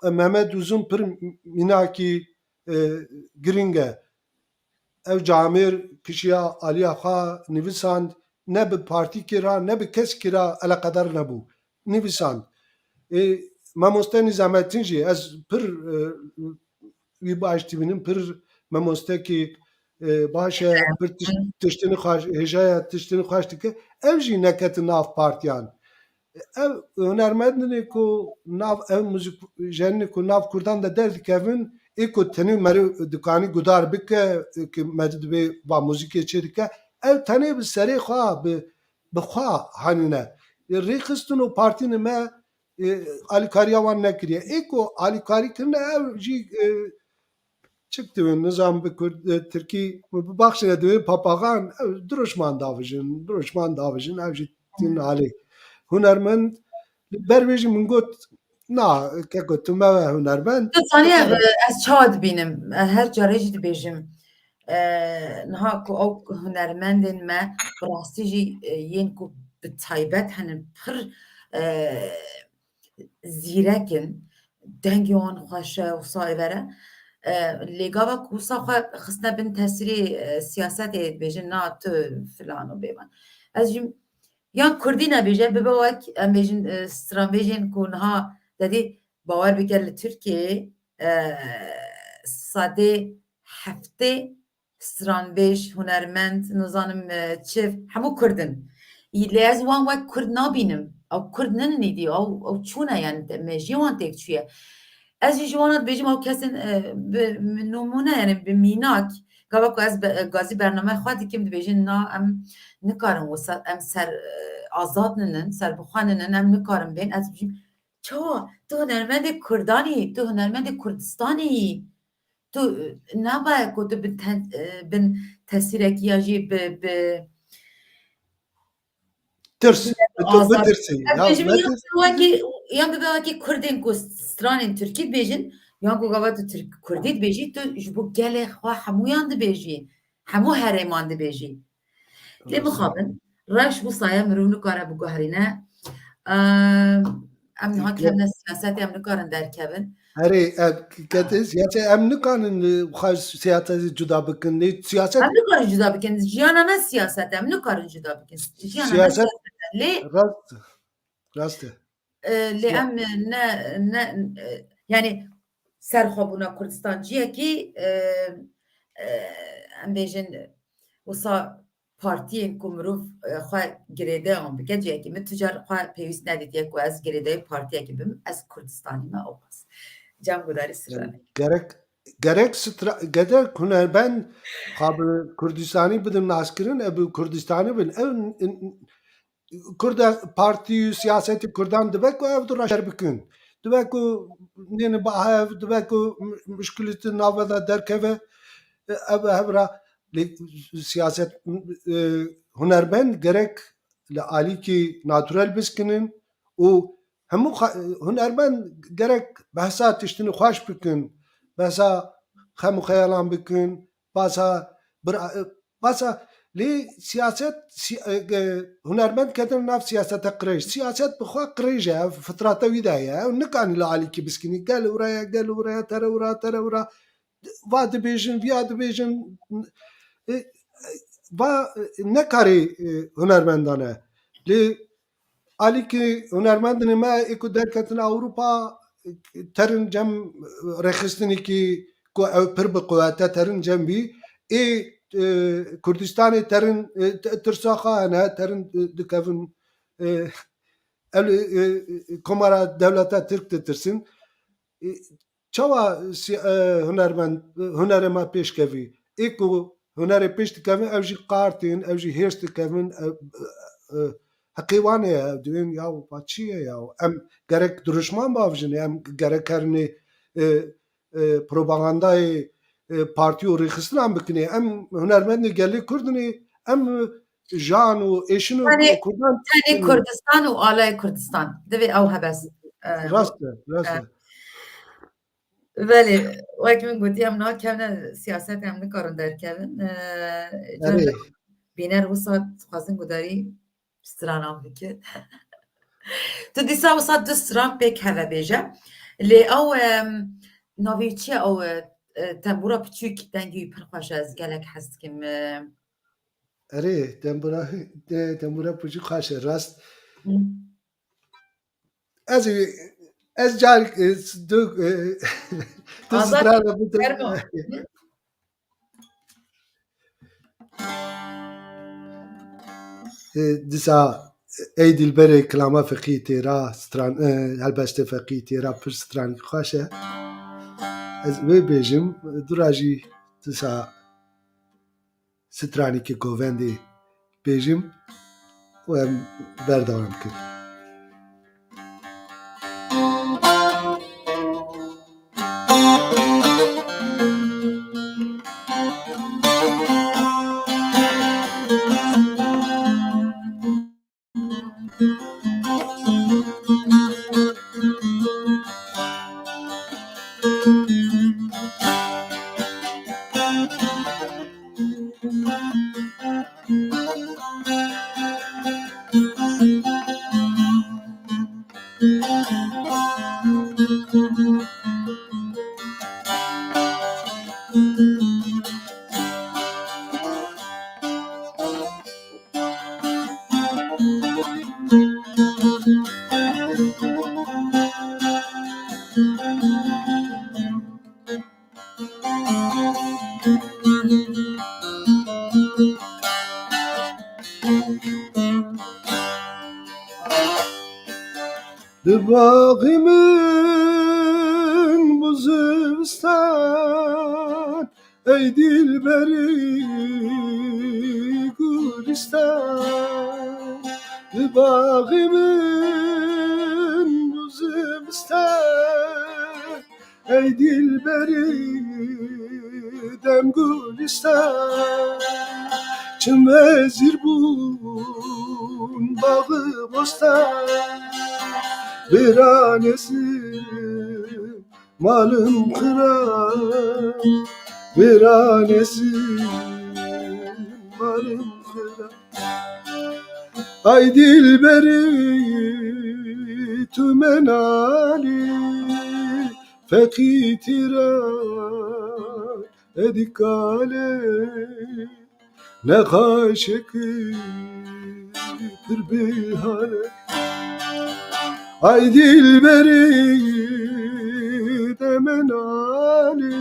e, Mehmet Uzun pir mînakî, e, girîng e. Ew camêr kişiya aliya xwe nivîsand, ne bi partîkê re, ne bi kesekî re eleqedar nebû. Nivîsand. Ê, Mamoste Nîzamettin jî ez pir, e, wî baş dibînim, pir mamostekî, e, baş e, pir tiş-, tiştini xweş, hêjaya tiştini xweş dike. Ew jî neketin nav partiyan. Ev hunermendinê ku nav, ev muzîkjenê ku nav kurdan de derdikevin, ê ku tenê meriv dikanî gudar bike, ê ku meriv divê va muzîkê çêdike, ev tenê bi serê xwe, bi, bi xwe hanîne. Rêxistin û partînê me, e, alîkariya wan nekiriye. Ê ku alîkarî kirine ew jî, e, çik diwin, nizam bi kurd, e, tirkî, min bibaxşine divê papaxan, ew dirûşman davijin, dirûşman davijin, ew jî tîn alê. Hunermend, li ber wê jî min got, na, keko, tu me we hunermend. Tu zaniye, e, ez çawa dibînim, e, her carê jî dibêjim. E, niha ku ew hunermendên me bi rastî jî, e, yên ku bi taybet henin, pir, e, zîrek in, dengê wan xweş e, wisa êvere. E, lê gava ku wisa xwe xistine bin tesîrê, e, siyasetê, dibêjin, na tu filan û bêvan. Ez jî, yan kurdî nebêje, bibe wek, em bêjin, e, stranbêjên ku niha, dedî, bawer bike li Tirkiyeyê, e, sedê heftê stranbêj, hunermend, nizanim, e, çi, hemû kurd in. Lê ez wan wek kurd nabînim. Ew kurd nin nîdî, ew, ew çûne, yani, te-, mejiyê wan têk çûye. Ez jî ji wan re dibêjim, ew kesên, e, bi, bi nimûne, yani, bi mînak, gava ku ez be-, gazî bername xwe dikim, dibêjin, na, em nikarin wisa, em ser, e, azad ninin, serbixwe ninin, em nikarin bên. Ez dibêjim, çawa? Tu hunermendê kurdan î, tu hunermendê Kurdistanê yî. Tu, e, nabaye ku tu bin te-, e, bin tesîrekî ya jî bi, bi Tirs. Bi tu azad. Bitirsî. Ez Ya dibêjim, ya netir? Bibe wekî, ya bibe wekî kurdên ku stranên tirkî dibêjin, yan ku gava tu tirk, kurdî dibêjî, tu ji bo gelê xwe hemûyan dibêjî. Hemû herêman dibêjî. Lê Rast e. mixabin, reş wisa ye, mirov nikare biguherîne. Ehm, em niha Ke- kevne siyasetê, em nikarin derkevin. Erê, ev kete siyasete em nikarin, e, xwe siyasetê cuda bikin. Lê siyaset Em nikarin cuda bikin. Jiyana me siyaset e, em nikarin cuda bikin. Jiyana me Siyaset siyaset e. Lê rast, rast e. E, lê Ya- em ne, ne, e, yani serxwebûna Kurdistan ciyekî, e, e, em bêjin, wisa partiyên ku mirov, e, xwe girêde wan bike, cihekî min tu car xwe pêwîst nedîtiye ku ez girêdeyê partiyekî bim, ez Kurdistanî me, ew bes. Cem gudarî sirrane. Gerek, gerek stra-, gerek hunermend xwe bi Kurdistanî bidin naskirin, ev bi Kurdistanî bin. Ev n-, n-, Kurda partî û siyasetê Kurdan dibe ku ev du reşer bikin. Dibe ku nêne ba hev, dibe ku mi-, muşkilî di nava de derkeve, ev hev ra lê siyaset, e, hunermend gerek li alîkî natural biskinin û hemû xa-, hunermend gerek behsa tiştini xweş bikin, behsa xem û xeyalan bikin, behsa bira-, behsa lê siyaset, si-, e, e, hunermend ketin nav siyaseta qirêj. Siyaset bi xwe qirêj e, ev fitrata wî de ye. Ew nikanî li alîkî biskînî. Gel wira ye, gel wira ye, tere wira, tere wira. Va dibêjin, viya dibêjin. E, e, va, e, ne karê, e, hunermendan e. Lê alîkî hunermendinê me ê ku derketin Ewropa, terin cem rêxistinekî ku ew pir bi quwete terin cem wî, ê, e, Kurdistanê terin, e, t-, tirsa xwe hene, terin, e, dikevin, e, ew, e, e, komara dewleta Tirk ditirsin. E, çawa si-, e, hunermend, hunerê me pêş kevî? Ê ku hunerê pêş dikevin, ew jî qartên, ew jî hêrs dikevin, e, e, heqê wan e, ew dibên, ya va çi ye ya? Em gerek dirûşman bavijin, em gerek herinê, e, e, propagandayê, e, partî û rêxistinan bikinê. Em hunermendê gelê Kurdinê, em jan û êşin û Tenê, Kurdan tenê Kurdistan û alaya Kurdistan. Divê ew hebes. E, Rast e, rast e, e. Belê, wek min gotî, em nakevne siyasetê, em nikarin derkevin. E, Erê. Carna bîner wisa dixwazin gudarî stranan bike. Tu dîsa wisa du stran pêk heve bêje. Lê ew, em, navê çi ye ew, e, e, tembûra piçûk dengê wî pir xweş e, ez gelek hez dikim, e. Erê, tembûra, de, tembûra piçûk xweş e, rast. Hı. Ez, ez carek, e, s-, du, e, du Azad, strana bide. Fermo. E, disa, ey dilberê kilama Feqî Têra, stran, e, helbestê Feqî Têra pir stranî xweş e. Ez wê bêjim, dura jî disa stranekî govendê bêjim û em berdewam bikin. Di baxê min bû zivistan, ey dilberî gulîstan. Di baxê min bû zivistan, ey dilberî dem gulîstan. Çim vezîr bûn, bax û bostan, bêranê zim, malim xira, bêranê zim, malim xira. Ay dilberî, tu menalî, Feqî Têra, edî kalê, nexaşekî pir bihare. Ay dilberî, de menalî,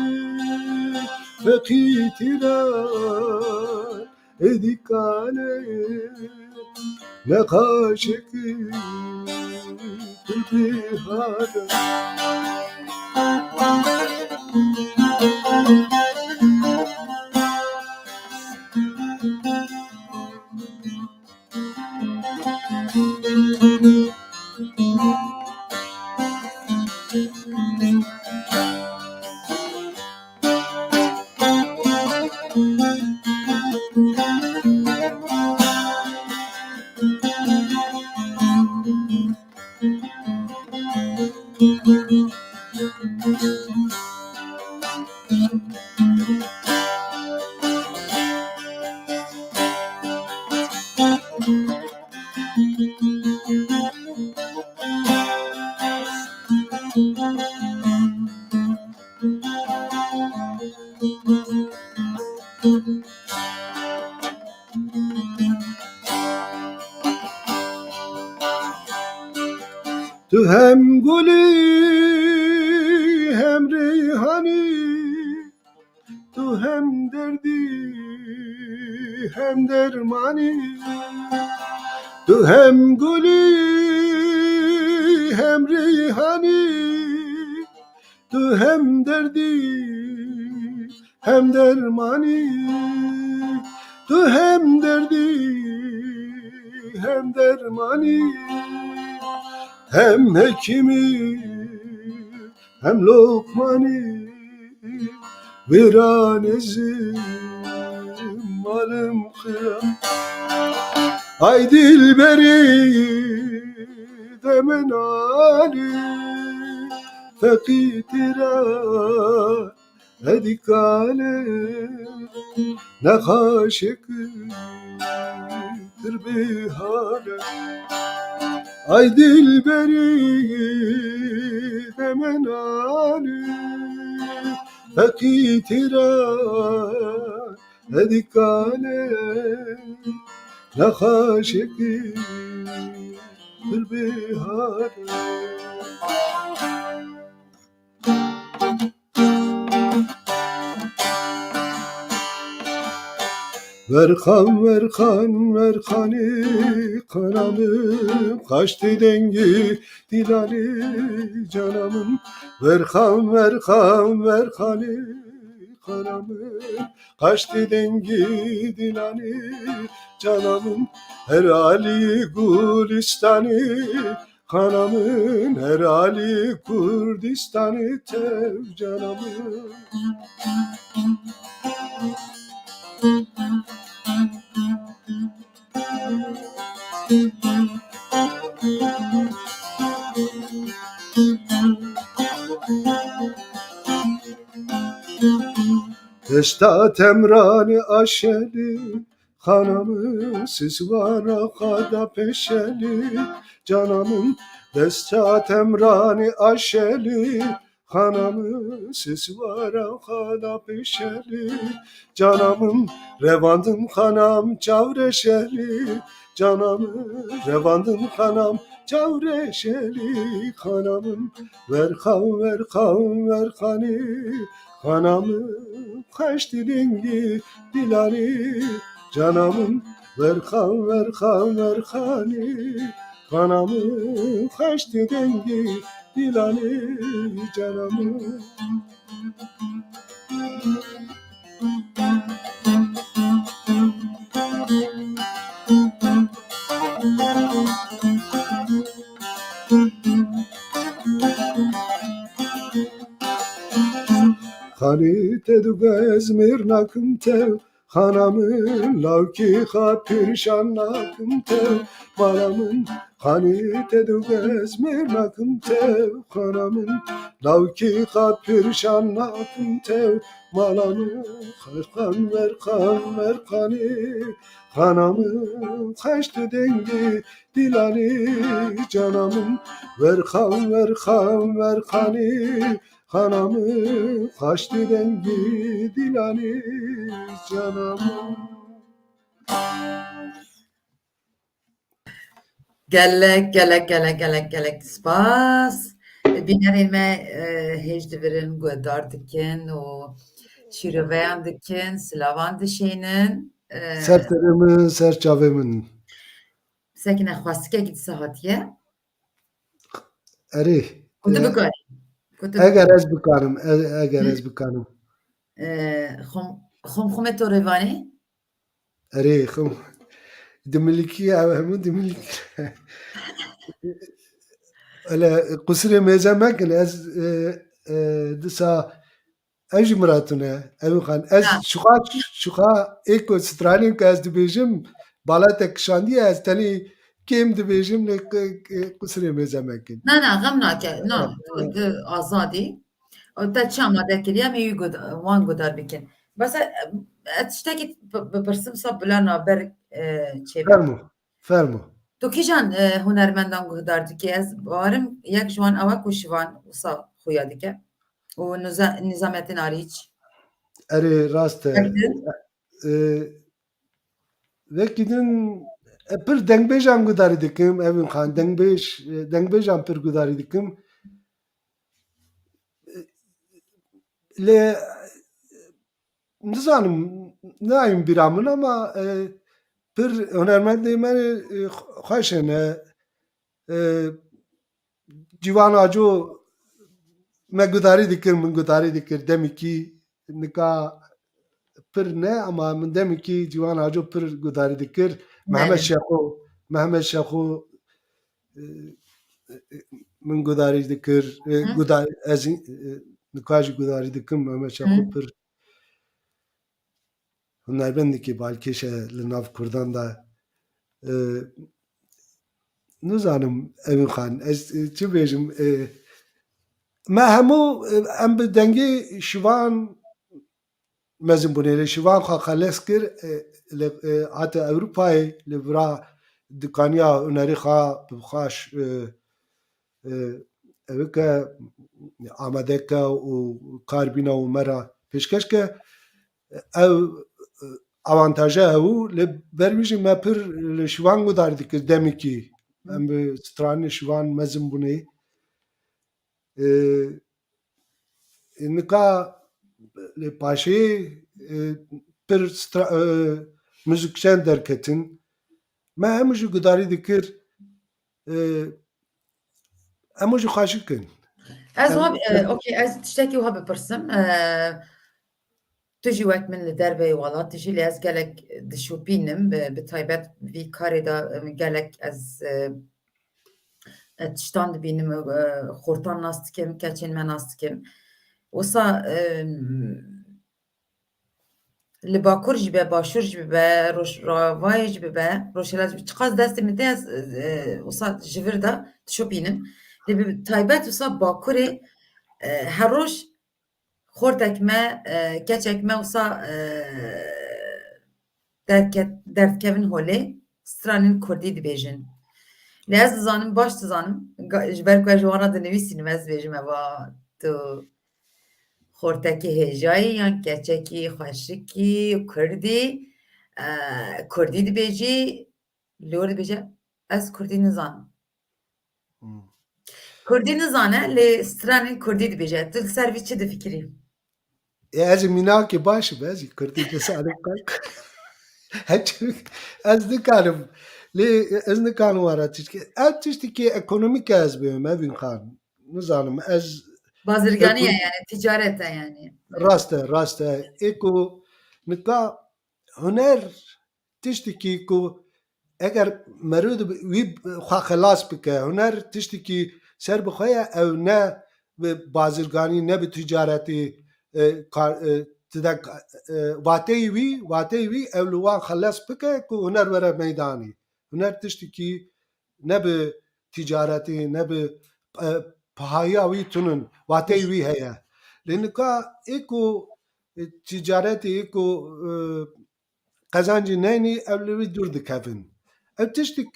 Feqî Têra, edî kalê, nexaşekî tu bihare. Tu hem gulî hem reyhanî, tu hem derdî hem dermanî. Tu hem gulî hem reyhanî, tu hem derdî hem dermanî, tu hem derdî hem dermanî, hem hekîmî hem lokmanî, vêran ez im, malim xiram. Ay dilberî demenalî, feqî tira edî kale, nexaşek tir bihale. Ay dilberî demenalî, feqî tira edî kale, nexaşek tir bihale. Verxan, verxan, verxanî, xana min, qaştî dengî dîlanî, cana min. Verxan, verxan, verxanî, xana min, qaştî dengî dîlanî, cana min. Her alî gulîstanî, xana min, her alî Kurdîstanê tev, cana min. Deşta Temranê aşelî, xana min, siswara xada pêşelî, cana min. Deşta Temranê aşelî, xana min, siswara xada pêşelî, cana min. Revandin xanam çawreşelî, cana min. Revandin xanam çawreşelî, xana min. Verxan, verxan, verxanî, xana min, xeştî dengî dîlanî, cana min. Verxan, verxan, verxanî, xana min, xeştî dengî dîlanî, cana min. Xanî te du gez mêr nakim tev, xana min, lawkî xwe pêrişan nakim tev, mala min. Xanî te du gez mêr nakim tev, xana min, lawkî xwe pêrişan nakim tev, mala min. Verxan, verxan, verxanî, xana min, xeştî dengî dîlanî, cana min. Verxan, verxan, verxanî, xana min, xeştî dengî dîlanî, cana min. Gelek, gelek, gelek, gelek, gelek spas. Bînerên me, e, hêj divirin, guhdar dikin û şîroveyan dikin, silavan dişênin. E, Ser serê min, ser çavê min. Sekine xwestikekî dîsa hatiye. Erê, Ku tu e, bikarî. Ku tu eger ez bikarim, e-, eger ez bikarim. E, xum-, xum-, xumê to rêvanê? Erê, xum-, dimilikî, ew hemû dimilikî. Hele, qusirê mêze mekin, ez, e, e, disa ev jî mira tune, Evîn Xan. Ez Ha. şuxa, şuxa ê ku stranên ku ez dibêjim, bala te kişandiye, ez tenê kêm dibêjim, lê qi-, qi-, qusirê mêze mekin. Na, na, xem nake. Na, Ha, tu, ha. tu azad î. Te çi amade kiriye, em ê wî gud-, wan guhdar bikin. Bes e, ez tiştekî bi-, bipirsim, sa bila naber, e, çê be. Fermo, fermo. Tu kîjan, e, hunermendan guhdar dikî? Ez barim yek ji wan ew e ku Şivan wisa xuya dike. Û Niza-, Nizamettin Arîç. Erê, rast e. Wek din? E, wekî din, e, pir dengbêjan gudarî dikim, Evîn Xan, dengbêj, e, dengbêjan pir gudarî dikim. E, lê, nizanim, nayên bîra min ama, e, pir hunermendê me, e, xweş in, e, e, Ciwan Aco me gudarî dikir, min gudarî dikir demekî, nika pir ne ama min demekî Ciwan Aco pir gudarî dikir. Mehmet Belê. Şexo, Mehmet Şexo, e, e, min gudarî dikir, e, Hı. gudar-, ez, e, nika jî gudarî dikim, Mehmet Şexo Hı. pir hunermendekî balkêş e li nav Kurdan de. E, nizanim Evîn Xan, ez, e, çi bêjim, e, me hemû, e, em bi dengê Şivan mezin bûne, lê Şivan xwe xeles kir, e, li, e, hate Ewropayê, li vira dikaniya hunerî xwe bi xwe ş-, e, e, ew ke amade ke û kar bîne û me re pêşkeş ke, ew, e, avantaje hebû, lê ber wî jî me pir li Şivan gudarî dikir demekî. Em bi stranê Şivan mezin bûne. E, nika li paşê, e, pir stra-, e, muzîkjen derketin. Me hemû jî gudarî dikir, e, hemû jî xweşik in. Ez Em wiha, e, okey, ez tiştekî wiha bipirsim. E, tu jî wek min li derveyê welat dijî, lê ez gelek dişopînim, bi, bi taybet vî karê de, e, gelek ez, e, e, tiştan dibînim, e, xortan nas dikim, keçên me nas dikim. Wisa, e, li Bakur jî be, Başûr jî bibe, Rojavayê jî bibe, Rojhilat jî bibe, çiqas destê min tê ez, e, wisa ji vir de dişopînim. Lê bi taybet wisa Bakurê, e, her roj xortek me, e, keçek me wisa, e, derket-, derdikevin holê, stranên kurdî dibêjin. Lê ez dizanim, baş dizanim, ga-, ji ber ku ez ji wan re dinivîsînim, ez dibêjim eva tu xortekî hêjayî yan keçekî xweşikî kurdî, e, kurdî dibêjî, lê wê dibêje, ez kurdî nizanim. Hmm. Kurdî nizane, lê stranên kurdî dibêje. Tu li ser vî çi difikirî? E, ez ê mînakê baş im, ez ê kurdî nizanim qak. Heçik, ez nikarim. Lê ez nikarim wara tişkî. Ev tiştekî ekonomîk e ez bêjim, Evîn Xan. Nizanim, ez Bazirganî ye, yani, ticaret e yani. Rast e, rast e. Ê ku nika huner tiştekî ku eger merûd wî xwe xelas bike, huner tiştekî ser bi xwe ye, ew ne bi bazirganî, ne bi ticaretî, e, kar, e, ti de, e, wateyê wî, wateyê wî ew li wan xelas bike ku huner were meydanê. Huner tiştekî ne bi ticaretî, ne bi, e, pahayiya wî tunin, wateyê wî heye. Lê nika ê ku, e, ticaretê, ê ku, e, qezancê neynî, ew li wî dûr dikevin. Ev tiştik,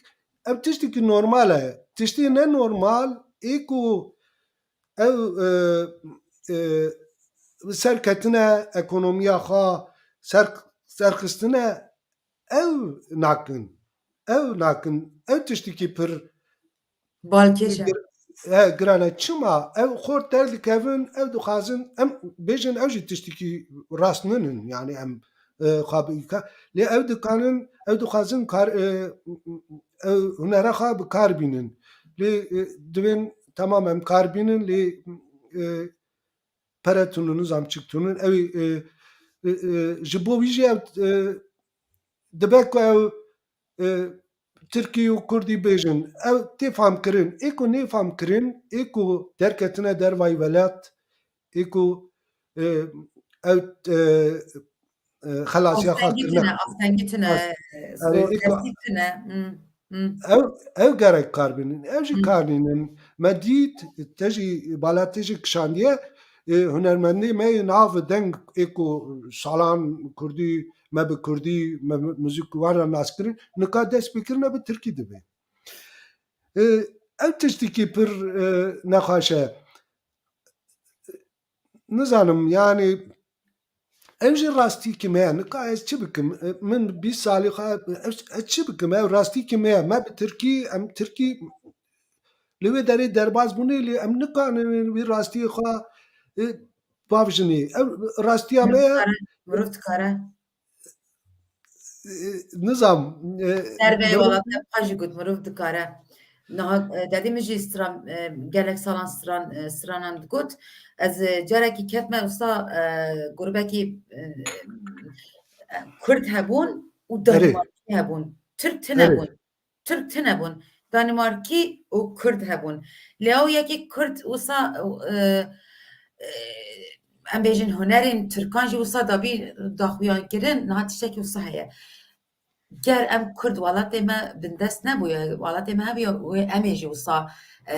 ev tiştikî normal e. Tiştê ne normal ê ku ew, e, e, serketine, ekonomiya xwe ser, serxistine, ew nakin. Ew nakin. Ew tiştikî pir Balkêş e. Gir-, he, giran e. Çima? Ew xort derdikevin, ew dixwazin, em bêjin, ew jî tiştikî rast ninin. Yani em, e, xwe bi îka-, lê ew dikanin, ew dixwazin kar, e, ew hunera xwe bi kar bînin. Lê, e, divên, tamam, em kar bînin, lê, e, pere tune, nizam çik tune, ew, e, e, e, ji bo wî jî ew, e, dibe ku ew, e, Tirkî û Kurdî bêjin, ew tê famkirin. Ê ku nê famkirin, ê ku derketine dervayî welat, ê ku, e, ew, e, e, xelasiya xwe Astengî kirine. Tune, astengî tune, Ast-, e, ê ku destî tune. Hmm, hmm. Ew, ew gerek kar bînin. Ew jî Hmm. kar nînin. Me dît, te jî, balatê jî kişandiye, e, hunermendê me yê nav deng ê ku salan kurdî, me bi kurdî, me bi muzîk wan re nas kirin, nika dest pê kirine bi tirkî dibe. E, ev tiştekî pir, e, nexweş e. Nizanim, yani, ev jî rastîkî me ye. Nika ez çi bikim? E, min bîst salî xwe, ez, ez çi bikim? Ev rastîkî me ye. Me bi tirkî, em tirkî li wê derê derbas bûne, lê em nikarin wî rastiyê xwe, e, bavjinê. Ev rastiya me ye. Mirov dikare, mirov dikare. E, nizam, e, Derveyê mirov welat te xwe jî got, mirov dikare. Niha, e, dedê min jî stran, e, gelek salan stran, e, stranan digot. Ez, e, carekî ketme wisa, e, grûbekî, e, Kurd hebûn û Erê. Danimarkî hebûn. Tirk tune Erê. Bûn. Tirk tune bûn. Danimarkî û Kurd hebûn. Lê ew yekî Kurd wisa, e, e, em bêjin hunerên Tirkan jî wisa dabî daxuyan kirin, niha tiştekî wisa heye. Ger em Kurd welatê me bindest nebûye, welatê me hebûye, wê em ê jî wisa, e,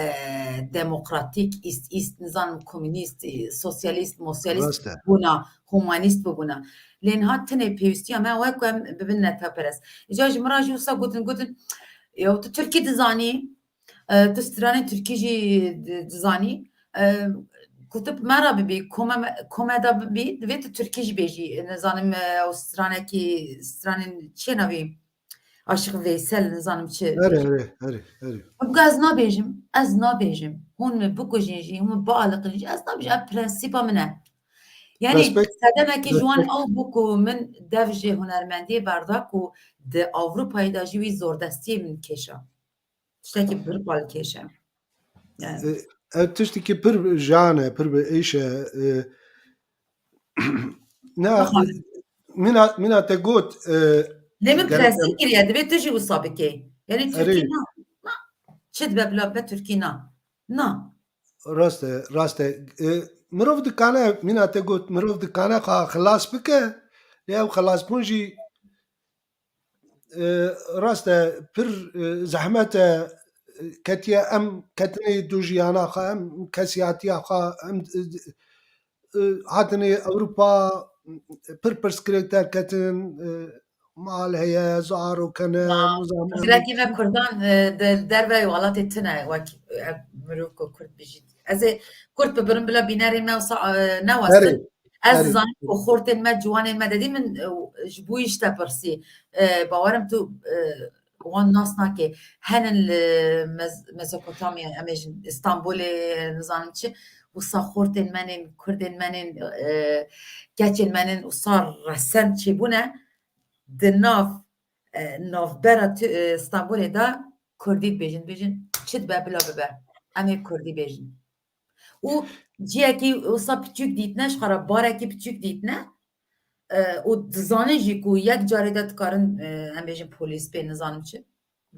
demokratîk, îst, îst, nizanim komünîst, e, sosyalîst, mosyalîst Rast e. Bûna, humanîst bibûna. Lê niha tinê pêwîstiya me ew e ku em bibin neteperest. Îcar ji min re jî wisa gotin, gotin, "Ya tu Tirkî dizanî, e, tu stranên Tirkî jî di-, dizanî." E, gotin, "Me re bibî, kome me, kome de bibî, divê tu Tirkî jî bêjî." Nizanim, e, ew stranekî, stranên çi ye navî? Aşık Veysel, nizanim çi. Erê, erê, erê, erê. Bûka ez nabêjim, ez nabêjim. Hûn min bikujin jî, hûn min bialiqin jî, ez nabêjim. Ev prensîpa min e. Yani, Respekt. Sedemekî ji wan Respekt. Ew bû ku min dev ji hunermendiyê berda ku di Ewropayê de jî wî zordestiyê min kêşa. Tiştekî pir balkêş e. Yani. E, ev tiştekî pir jan e, pir bi êş e. E, ne, Aha. Mina, mina te got, e, Lê min gerek prensîp kiriye, divê tu jî wisa bikey. Yani Erê. Tirkî na, na. Çi dibe bila be Tirkî na. Na. Rast e, rast e. E, mirov dikane, mina te got, mirov dikane xwe xilas bike. Lê ew xilasbûn jî, e, rast e, pir, e, zehmet e, e, ketiye em ketinê dû jiyana xwe, em kesiyatiya xwe, em, e, e, hatinê Ewropa, pir pirsgirêk derketin, e, mal heye, zarok hene, Ya, nizam hene. Pirsgirêkî me Kurdan, e, di derveyê welatê tune wek, e, mirov ku Kurd bijît. Ez ê Kurd bibirim bila bînerên me wisa, e, newesin. Erê, Ez erê. Dizanim ku xortên me, ciwanên me dedî min, e, ji bo îşte pirsî. E, bawerim tu, e, wan nas nake. Henin li Mez-, Mezopotamya, em ê jin Îstanbulê, nizanim çi, wisa xortên menên, Kurdên menên, e, keçên menên wisa resend çêbûne, di nav, e, navbera tu-, e, Stenbolê de Kurdî dibêjin, dibêjin, çi dibe bila bibe. Em ê Kurdî bêjin. Û ciyekî wisa piçûk dîtine, ji xwe re barekî piçûk dîtine, e, û dizanin jî ku yek carê de dikarin, e, em bêjin polîs pê nizanim çi.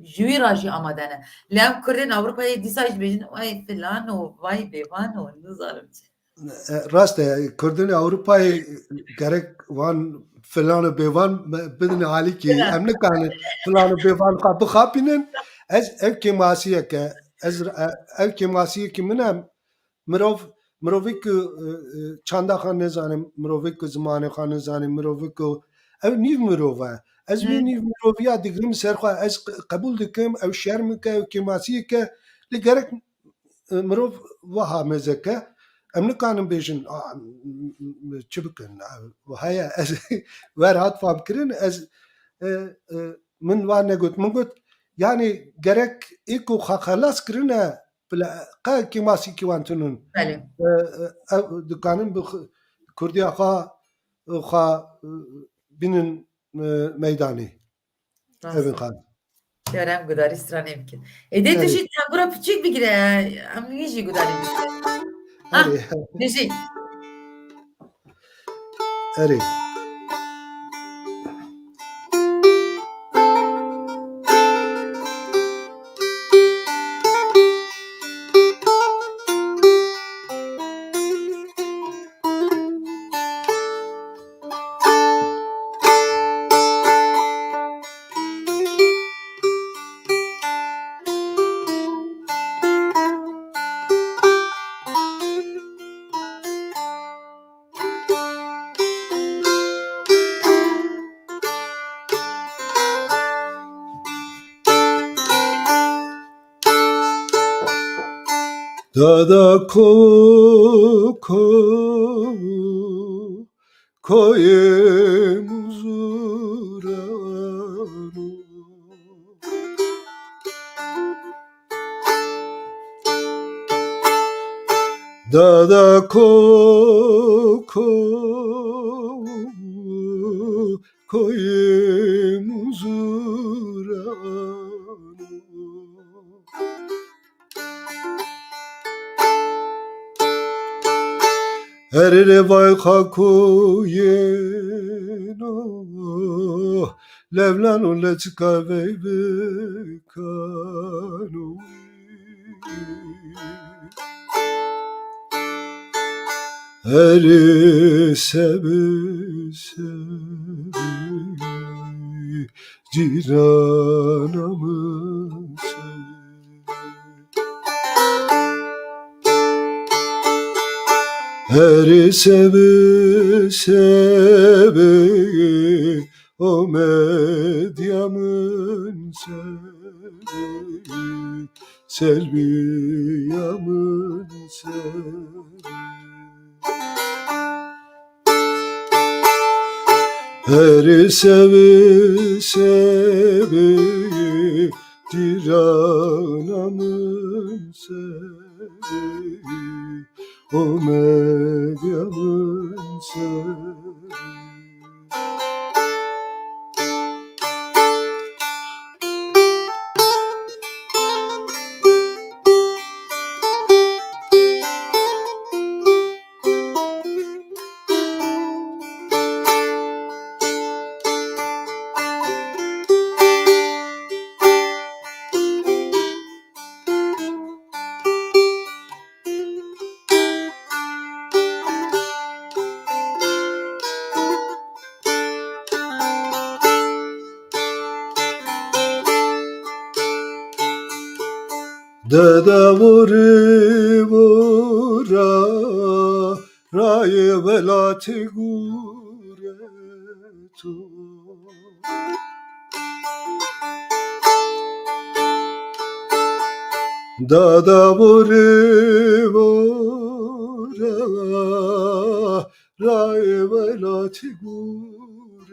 Ji wî re jî amade ne. Lê em Kurdên Ewropayê dîsa jî dibêjin, "Vay filan û vay bêvan û nizanim çi." E, rast e, Kurdên Ewropayê gerek wan filan û bêvan me-, bidin alîkî. Filan. Em nikarin filan û bêvan xwe bixapînin. Ez ev kêmasiyek e. Ez, e, ev kêmasiyekî min e. Mirov, mirovê ku, e, e, çanda xwe nizane, mirovê ku zimanê xwe nizane, mirovê ku ev nîv mirov e. Ez vê Hmm. Nîv miroviya digirim ser xwe, ez q-, qebûl dikim, ew şermik e, ew kêmasiyek e. Lê gerek, e, mirov wiha mêze ke. Em nikarin bêjin, "A, m, m, m, çi bikin?" A, wiha ye, ez wer hat fam kirin, ez, e, e, min wan negot. Min got, yani gerek ê ku xwe xelas kirine, Bila qe kêmasîkî wan tune in. Belê. E, e, ew dikanin bi xu-, kurdiya xwe, xwe, e, bînin, e, meydanê. Rast. Evin xan. Kerem gudarî stranê bikin. Ê dê tu Erê. Jî tembura piçûk bigire. Em wî jî gudarî bikin. Ha, Erê. Bijî. Erê. Dada ko, ko, koyê Muzurano. Dada ko, ko, koyê Muzurano. Herê vay xakoyêno, levlano leçika vey bikano. Herê sebi sebi cîrana min sebi. Herê sebi sebi o medya min sebi, Selbiya min sebi. Herê sebi sebi cîrana min sebi, o medya min sebi. Dede vore vora, rayê welatê gureto. Dada vore vora, rayê welatê gureto.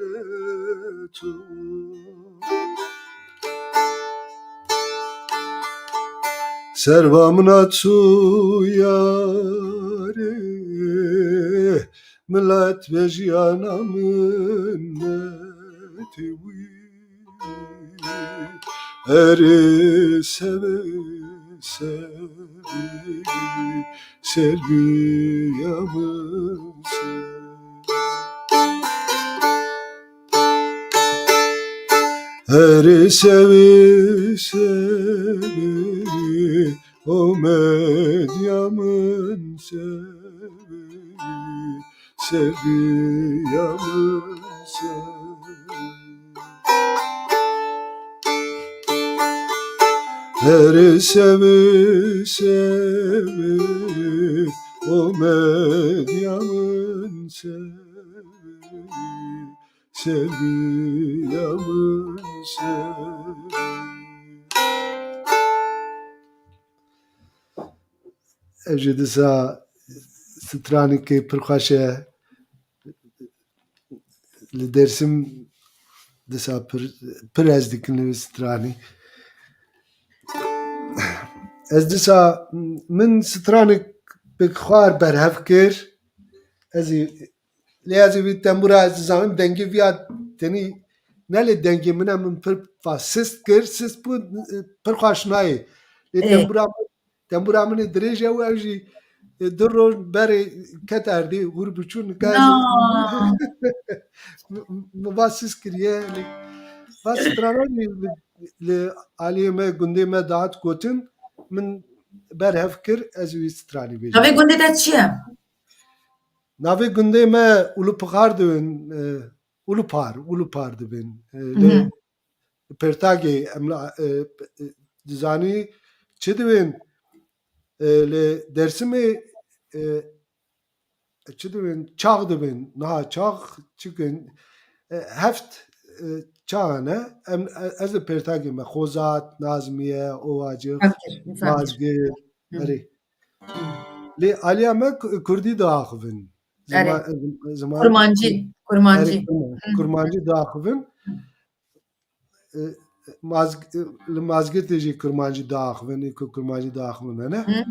Serva min a çû yarê, milet vejiyana min netê wî. Erê sebi sebi, Selbiya min sebi. Herê sebi sebi, o medya min sebi, Selbiya min sebi. Herê sebi sebi, o medya min sebi, Selbiya min sebi. Ev jî disa stranekê pir xweş e. Li Dêrsim disa pir, pir ez dikin li stranî. Ez disa min stranek bi xwar berhev kir. Ez ê, lê ez ê vî tembûra ez dizanim dengê viya tenî ne lê dengê min e, min pir va sist kir, sist bû, pir xweş nayê. Lê Ê. tembûra min, tembûra min ê dirêj e û ew jî, e, du roj berê ket erdê, hûr biçû nika ez Na. min va sist kiriye. Lê va strana jî li, li aliyê me, gundê me dihat gotin, min berhev kir, ez wî stranî bêjim. Navê gundê te çi ye? Navê gundê me Ulupixar dibin, e, Ulupar, Ulupar dibin. E, lê Mhm. Pertagê em la, e, e, dizanî çi dibin? E, li Dêrsimê, e, çi dibin? Çax dibin. Niha çax çi kin? E, heft, e, çaxan e. Em, e, ez li Pertagê me. Xozat, Nazmiye, Ovacix, Fevkir, fevkir. Mazgir. Hı. Erê. Lê aliya me ku-, kurdî diaxivin. Erê. Zima-, zim-, ziman Kurmancî, kurmancî. Erê, kurma-, Hı. Kurmancî diaxivin. E, Mazg-, e, li Mazgirtê jî kurmancî diaxivin, ê ku kurmancî diaxivin hene. Hı.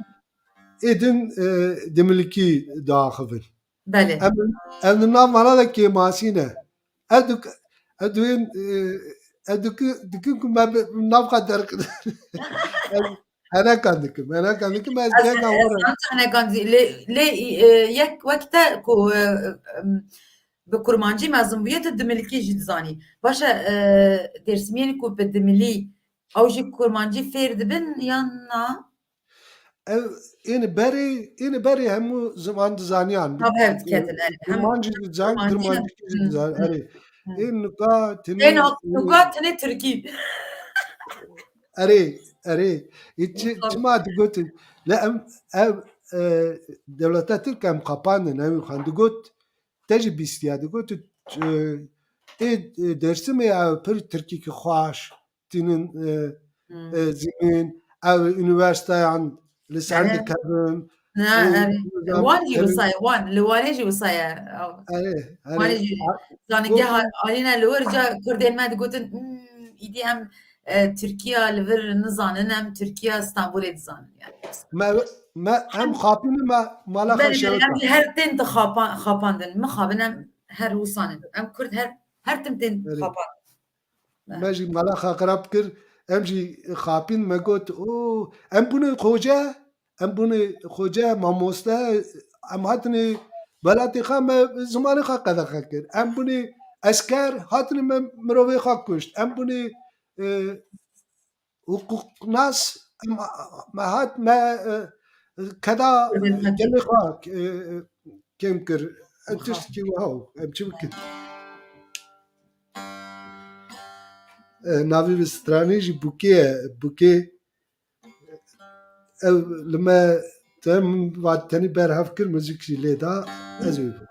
Ê din, e, dimilkî diaxivin. Belê. Em, em di nav vana de kêmasî ne. Ev dik-, ev duyên, e, ev diki-, dikin ku me bi nav xwe derxin. Ev henekan dikim, henekan dikim, ez Ez, dêka ez were. Zanî henekan zî, lê, lê, e, yek wek te ku, e, em, bi kurmancî mezin bûye, tu dimilkî jî dizanî. Baş e, e, dêrsimiyên ku bi dimilî ew jî kurmancî fêr dibin yan na? Ev êne berê, êne berê hemû ziman dizaniyan. Tabii, hev diketin, erê. Hem Kurmancî dizan, kurmancî, kurmancî jî hı, dizan, hı, erê. Hı. Ên nuka tinê, ên nuka tinê tirkî. Erê, erê. Ê çi, çima digotin? Le em, ev, e, dewleta Tirk em xapandin, ew xan digot, te jî bîstiya digot, e, ê, e, Dêrsimê ew pir tirkî ki xweş. tînin, e, Hmm. e, zînin, ew unîversîteyan li ser Erê. dikevin. Ne, Û erê. nizam Wan jî ev wisa ye, wan. Li Wanê jî wisa ye. Ew. Erê, erê. Wanê jî A-, zanîngeha Alîne li wir ca Kurdên me digotin, "Hmm, îdî em, e, Tirkiya li vir nizanin, em Tirkiya Stenbolê dizanin." Yani. Me, me, em xapînin me mala Belê, belê, xeşewita. Em jî her tên dixapan-, xapandin. Mixabin em her wisanin. Em Kurd her, her tim tên Erê. xapandin. Me jî mala xwe xirab kir, em jî xapîn me got, "O, em bûne xoce, em bûne xoce, mamoste, em hatine welatê xwe, me zimanê xwe qedexe kir. Em bûne esker, hatine me mirovê xwe kuşt. Em bûne, e, hiqûqnas, em, me hat, me, e, keda gelê xwe, e, kêm kir." Em tiştekî wiha, em çi bikin? E, navê vê stranê jî Bûkê ye. Bûkê, ew li me tem va tenî berhev kir, muzîk jî lê da, ez wê bikim.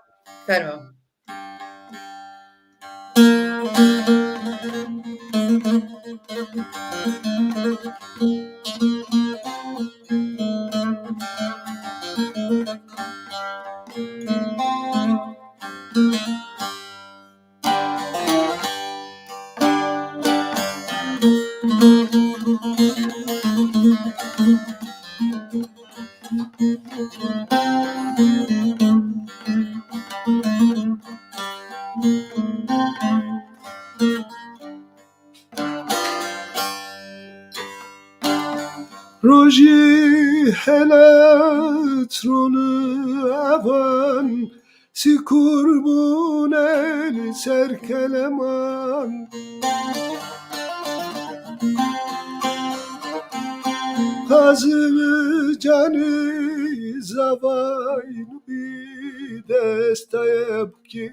Fermo. Rojî hele trûn evan, sîkûr bûne li ser keleman. Xazim canî zavay nûbî destaya bûkî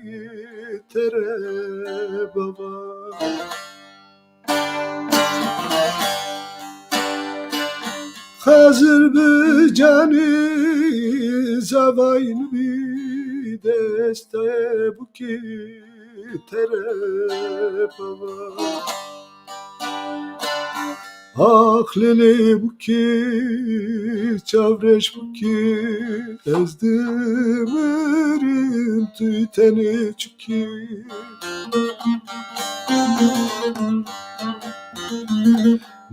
tere bava. Xazir bi canî zavayîn bî deste bûkî tere bava. Ax lêlê bûkî, çavreş bûkî, ez dimirim tu tenê çûkî.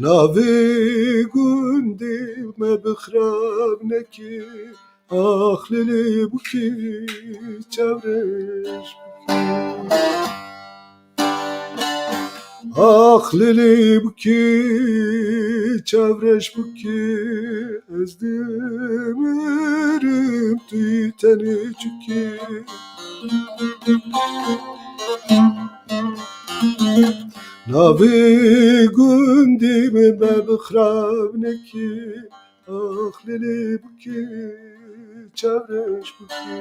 Navê gundê me bi xirab nekî, ax lêlê bûkî, çavreş bûkî. Ax lêlê bûkî, çavreş bûkî, ez dimirim tu tenê çûkî. Navê gundê min me bi xirab nekî, ax lêlê bûkî, çavreş bûkî.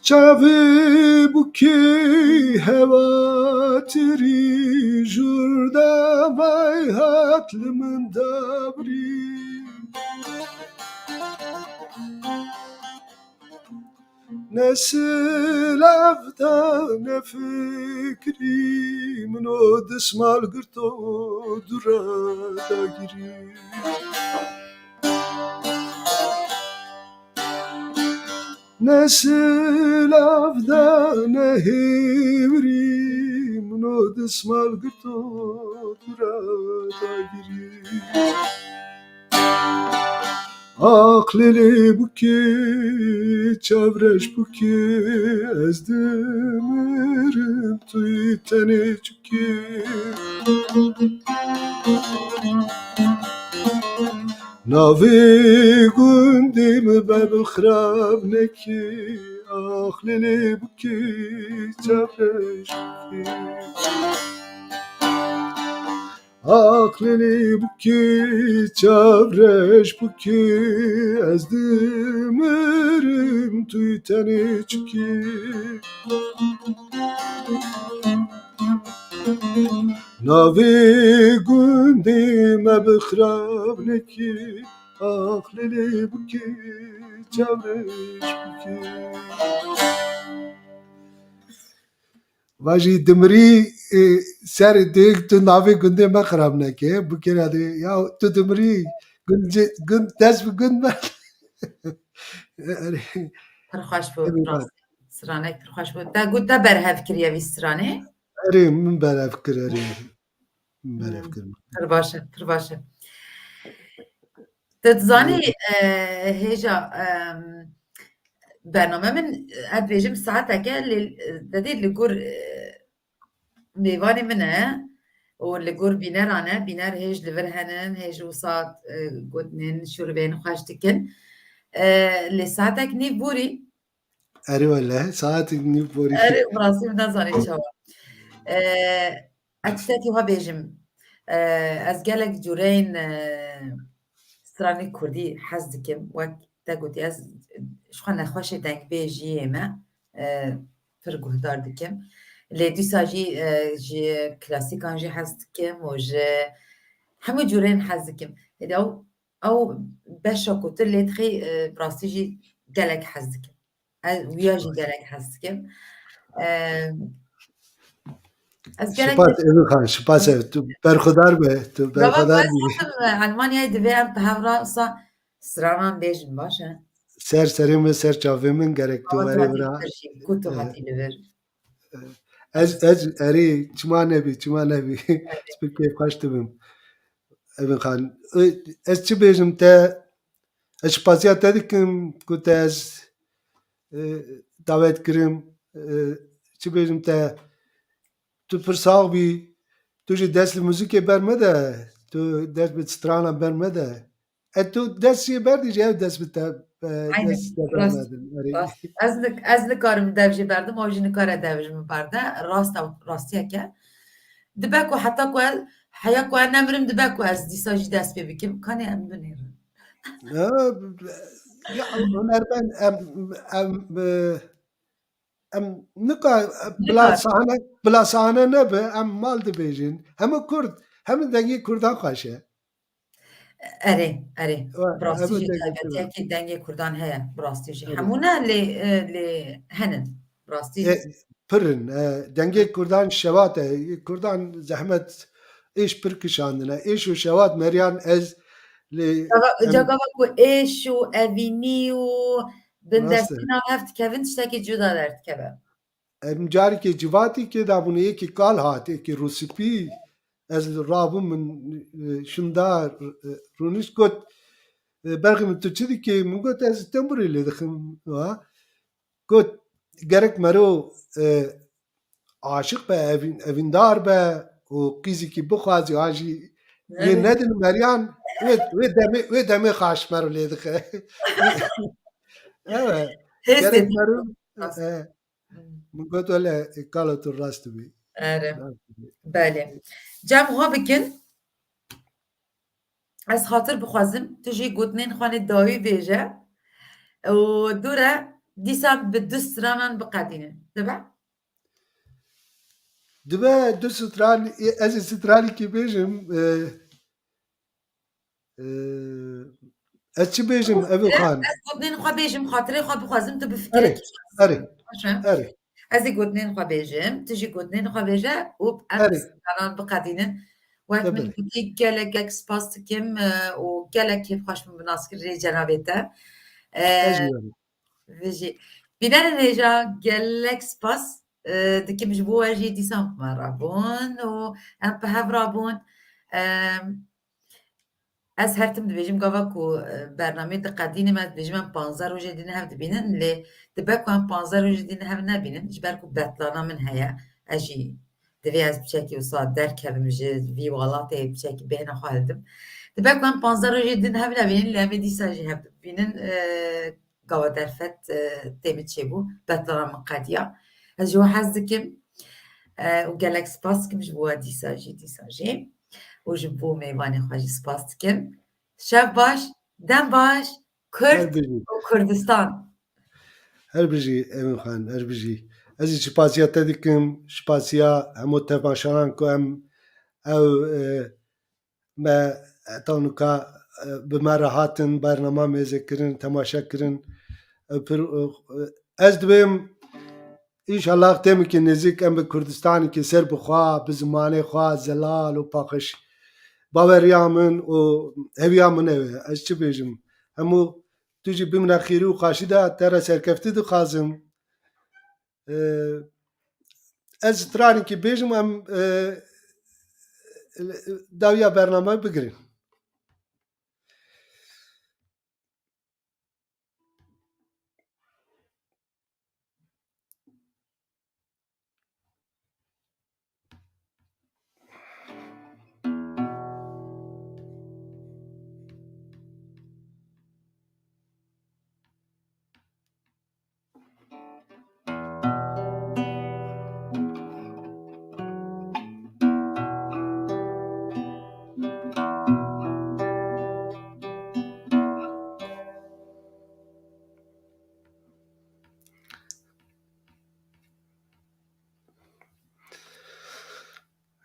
Çavê bûkê hewatirî jûr davay hat li min dabrî. Ne silav da ne fikirî, min o dismal girto dûra dagirî. Ne silav da ne hêvirî, min o dismal girto dûra dagirî. Aqlê lê bûkê, çavreş bûkê, ez dimirim tu yî tenê çûkê. Navê gundê min be bi xirab nekê, aqlê lê bûkê, çavreş bûkê. Aqlê lê bûkê, çavreş bûkê, ez dimirim tu yî tenê çûkê. Navê gundê me bi xirab nekê, aqlê lê bûkê, çavreş bûkê. Vajî dimirî, e, ser dêk tu navê gundê me xirab neke. Bûkê re dê, ya tu dimirî, gund, gund dest bi gund me. Erê. Pir xweş bû, erê, rast. Stranek pir xweş bû. Te got te berhev kiriye vî stranê? Erê, min berhev kir, erê. Min berhev kir. Pir baş e, pir baş e. Tu dizanî, e, hêja, e, bername min, e, ez dibêjim saeteke lê, e, dedî li gor, e, mêvanê min e û li gor bîneran e. Bîner hêj li vir henin, hêj wisa, e, gotinên şûr bên xweş dikin. E, lê saetek nîv borî. Erê wele, saetek nîv borî. Erê, bi rastî min nezanî çawa. E, ez tiştekî wa bêjim. E, ez gelek cûreyên, e, stranê kurdî hez dikim. Wek te gotî, ez ji xwe nexweşê dengbêjiyê me, e, pir guhdar dikim. Lê dîsa jî, e, ji klasîkan jî hez dikim û ji hemû cûrên hez dikim. Êdî ew, ew beşa ku tu lê dixî, e, bi rastî jî gelek hez dikim. Ez wiya jî gelek hez dikim. E, ez gelek Spas, Evin Xan, spas ev. Tu berxudar be, tu Gava berxudar bî. Hatim, e, Elmanyayê divê em bi hev re wisa stranan bêjin, baş e? Ser serê min, ser çavê min, gerek tu Awa werê tu vira. Hatî vir jî, ku tu, e, hatî li vir. Ez, ez, erê, çima nebî, çima nebî. Erê. Ez pir kêfxweş dibim. Evin Xan, e, ez çi bêjim te, ez spasiya te dikim ku te ez, e, davet kirim, e, çi bêjim te, tu pir sax bî, tu jî dest li muzîkê ber mede, tu dest bi strana ber mede. E, tu dest jê berdî jî ew dest bi te, e, Aynen. Dest te rast, bernedin. Erê. Rast. Ez nik-, ez nikarim dev jê berdim, ew jî nikare dev ji min berde. Rast e, rastiyek e. Dibe ku heta ku ez, heya ku ez nemirim, dibe ku ez dîsa jî dest pê bikim. Kanê em binêrin. Ya, ya, hunermend, em, em, e, em nika, bila Nika. Sahne, bila sahne nebe, em mal dibêjin. Hemû Kurd, hemû dengê Kurdan xweş e. Erê, erê. Wa, bi rastî hemû jî dengê Kurdan. Taybetiyekî dengê Kurdan heye, bi rastî jî. Erê. Hemû ne, lê, e, lê henin. Bi rastî. E, pir in, e, dengê Kurdan şewat e. Kurdan zehmet êş pir kişandine. Êş û şewat meriyan ez lê Cava-, em cagava ku êş û evînî û Rast e. Bindestî nav hev dikevin, tiştekî cuda derdikeve. Em carikê civatî kê dabûne, yekî kal hat, yekî rûspî, ez rabûm min, e, şindar, e, rûnişt got, e, "Berxê min, tu çi dikê?" Min got, "Ez tembûrê lê dixim." Wa. Got, "Gerek mero, e, aşiq be, evîn-, evîndar be û qîzikî bixwazî, an jî wê Erê. Nedin meriyan, wê, wê demê, wê demê xaş mero lê dixe." Evet. Hêstê Gerek mero, Rast. E, Hmm. Min got, "Wele, kala tu rast dibî." Erê. Rast dibî. Belê. Cem xwe bikin. Ez xatir bixwazim, tu jî gotinên xwe nê dawî bêje. Û dûre dîsa bi du stranan biqedînin. Dibe? Dibe du stran, ez ê stranekî bêjim, e, e, ez çi bêjim, Evî Xan? Ez gotinên xwe bêjim, xatirê xwe bixwazim, tu bi fikirê Erê, erê, Baş e. Erê. Ez ê gotinên xwe bêjim, tu jî gotinên xwe bêje û em Erê. Stranan biqedînin. Wek Tabii. Min gotî gelek, gelek spas dikim, e, û gelek kêfxweş bûm bi naskirinê cenabê te. E, Ez jî werim. Vijî. Bînerên hêja gelek spas, e, dikim ji bo we jî dîsa me rabûn û em bi hev rabûn. E, ez her tim dibêjim gava ku, e, bernameyê diqedînim, ez dibêjim em panzdeh rojê din hev dibînin, lê dibe ku em panzdeh rojê din hev nebînin, ji ber ku betlana min heye, ez jî divê ez piçekî wisa derkevim ji vî welatê, piçekî bêhna xwe hildim. Dibe ku em panzdeh rojê din hev nebînin, lê em ê dîsa jî hev bibînin. E, gava derfet, e, tê min çêbû, betlana min qediya. Ez ji we hez dikim, e, û gelek spas dikim ji bo we dîsa jî, dîsa jî. Û ji bo mêvanê xwe jî spas dikim. Şev baş, dem baş, Kurd Her bijî. Û Kurdistan. Her bijî, Evî Xan, her bijî. Ez jî spasiya te dikim, spasiya hemû temaşaran ku em ev, e, me heta nuka, e, bi me re hatin, bernama mêze kirin, temaşe kirin. E, pir, e, ez dibêm, înşallah demekî nêzîk em bi Kurdistanekî ser bi xwe, bi zimanê xwe zelal û paqij. Baweriya min û hewiya min ew e. Ez çi bêjim? Hemû tu jî bimine xêrî û xaşî de, te re serkeftî dixwazim. E, ez stranekî bêjim, em, e, dawiya bernameyê bigirin.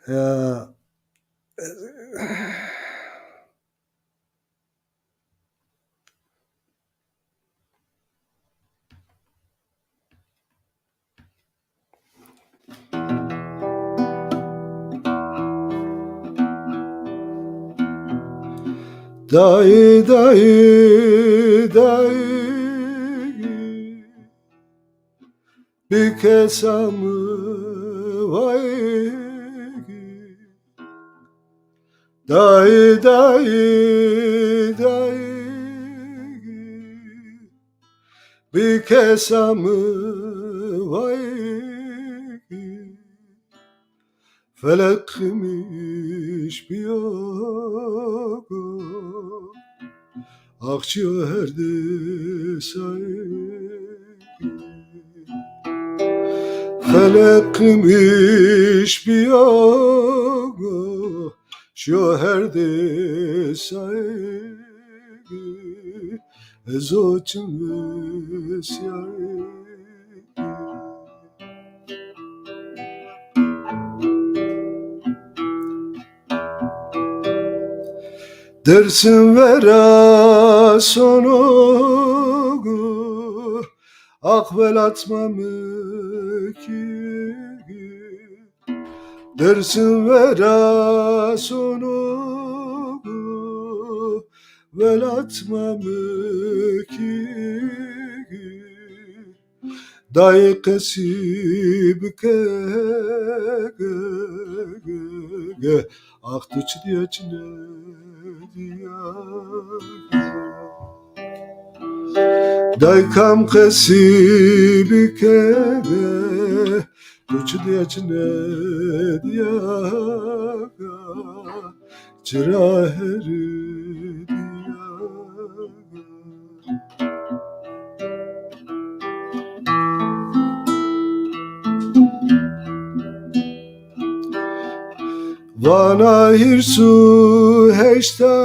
Ya. Dayê, dayê, dayê, bi kesa mi vayê. Dayê, dayê, dayê, bi kesa mi vayê. Felek qimiş biya go, axçiya her desayê. Felek qimiş biya go, çiya her desayê. Ez o çim vesiyayê. Dersim vera sono go, ak velat mamiki. Dersim vera sono go, velat mamiki. Dayê qesî bike, ax tu çi diye çi ne diye. Daykam qesî bike, tu çi diye çi ne diye. Çira her diya. Vana hîrs û heşta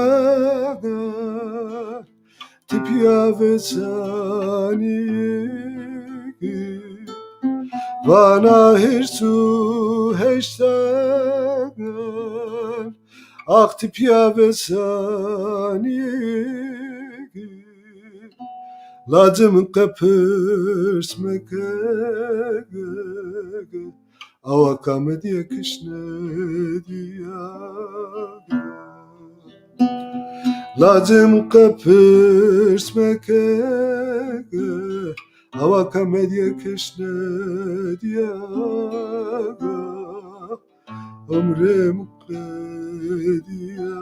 tipya vesanî. Vana hêrs û heştan, ax tipiya vesanî. Lacim qe pirs meke, awa ka me diye kişne diya. Lacim qe pirs meke, awa ka me diye kişne diya. Umrim qediya.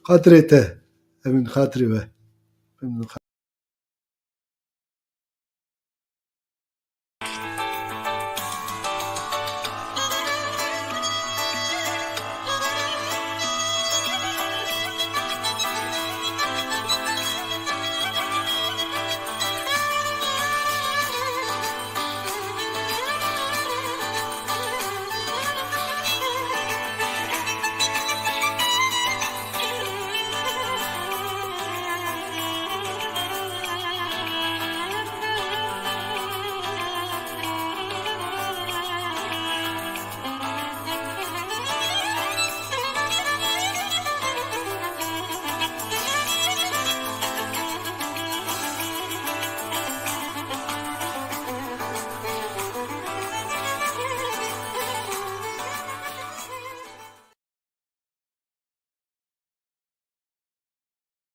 Xatirê te, emin xatirê we.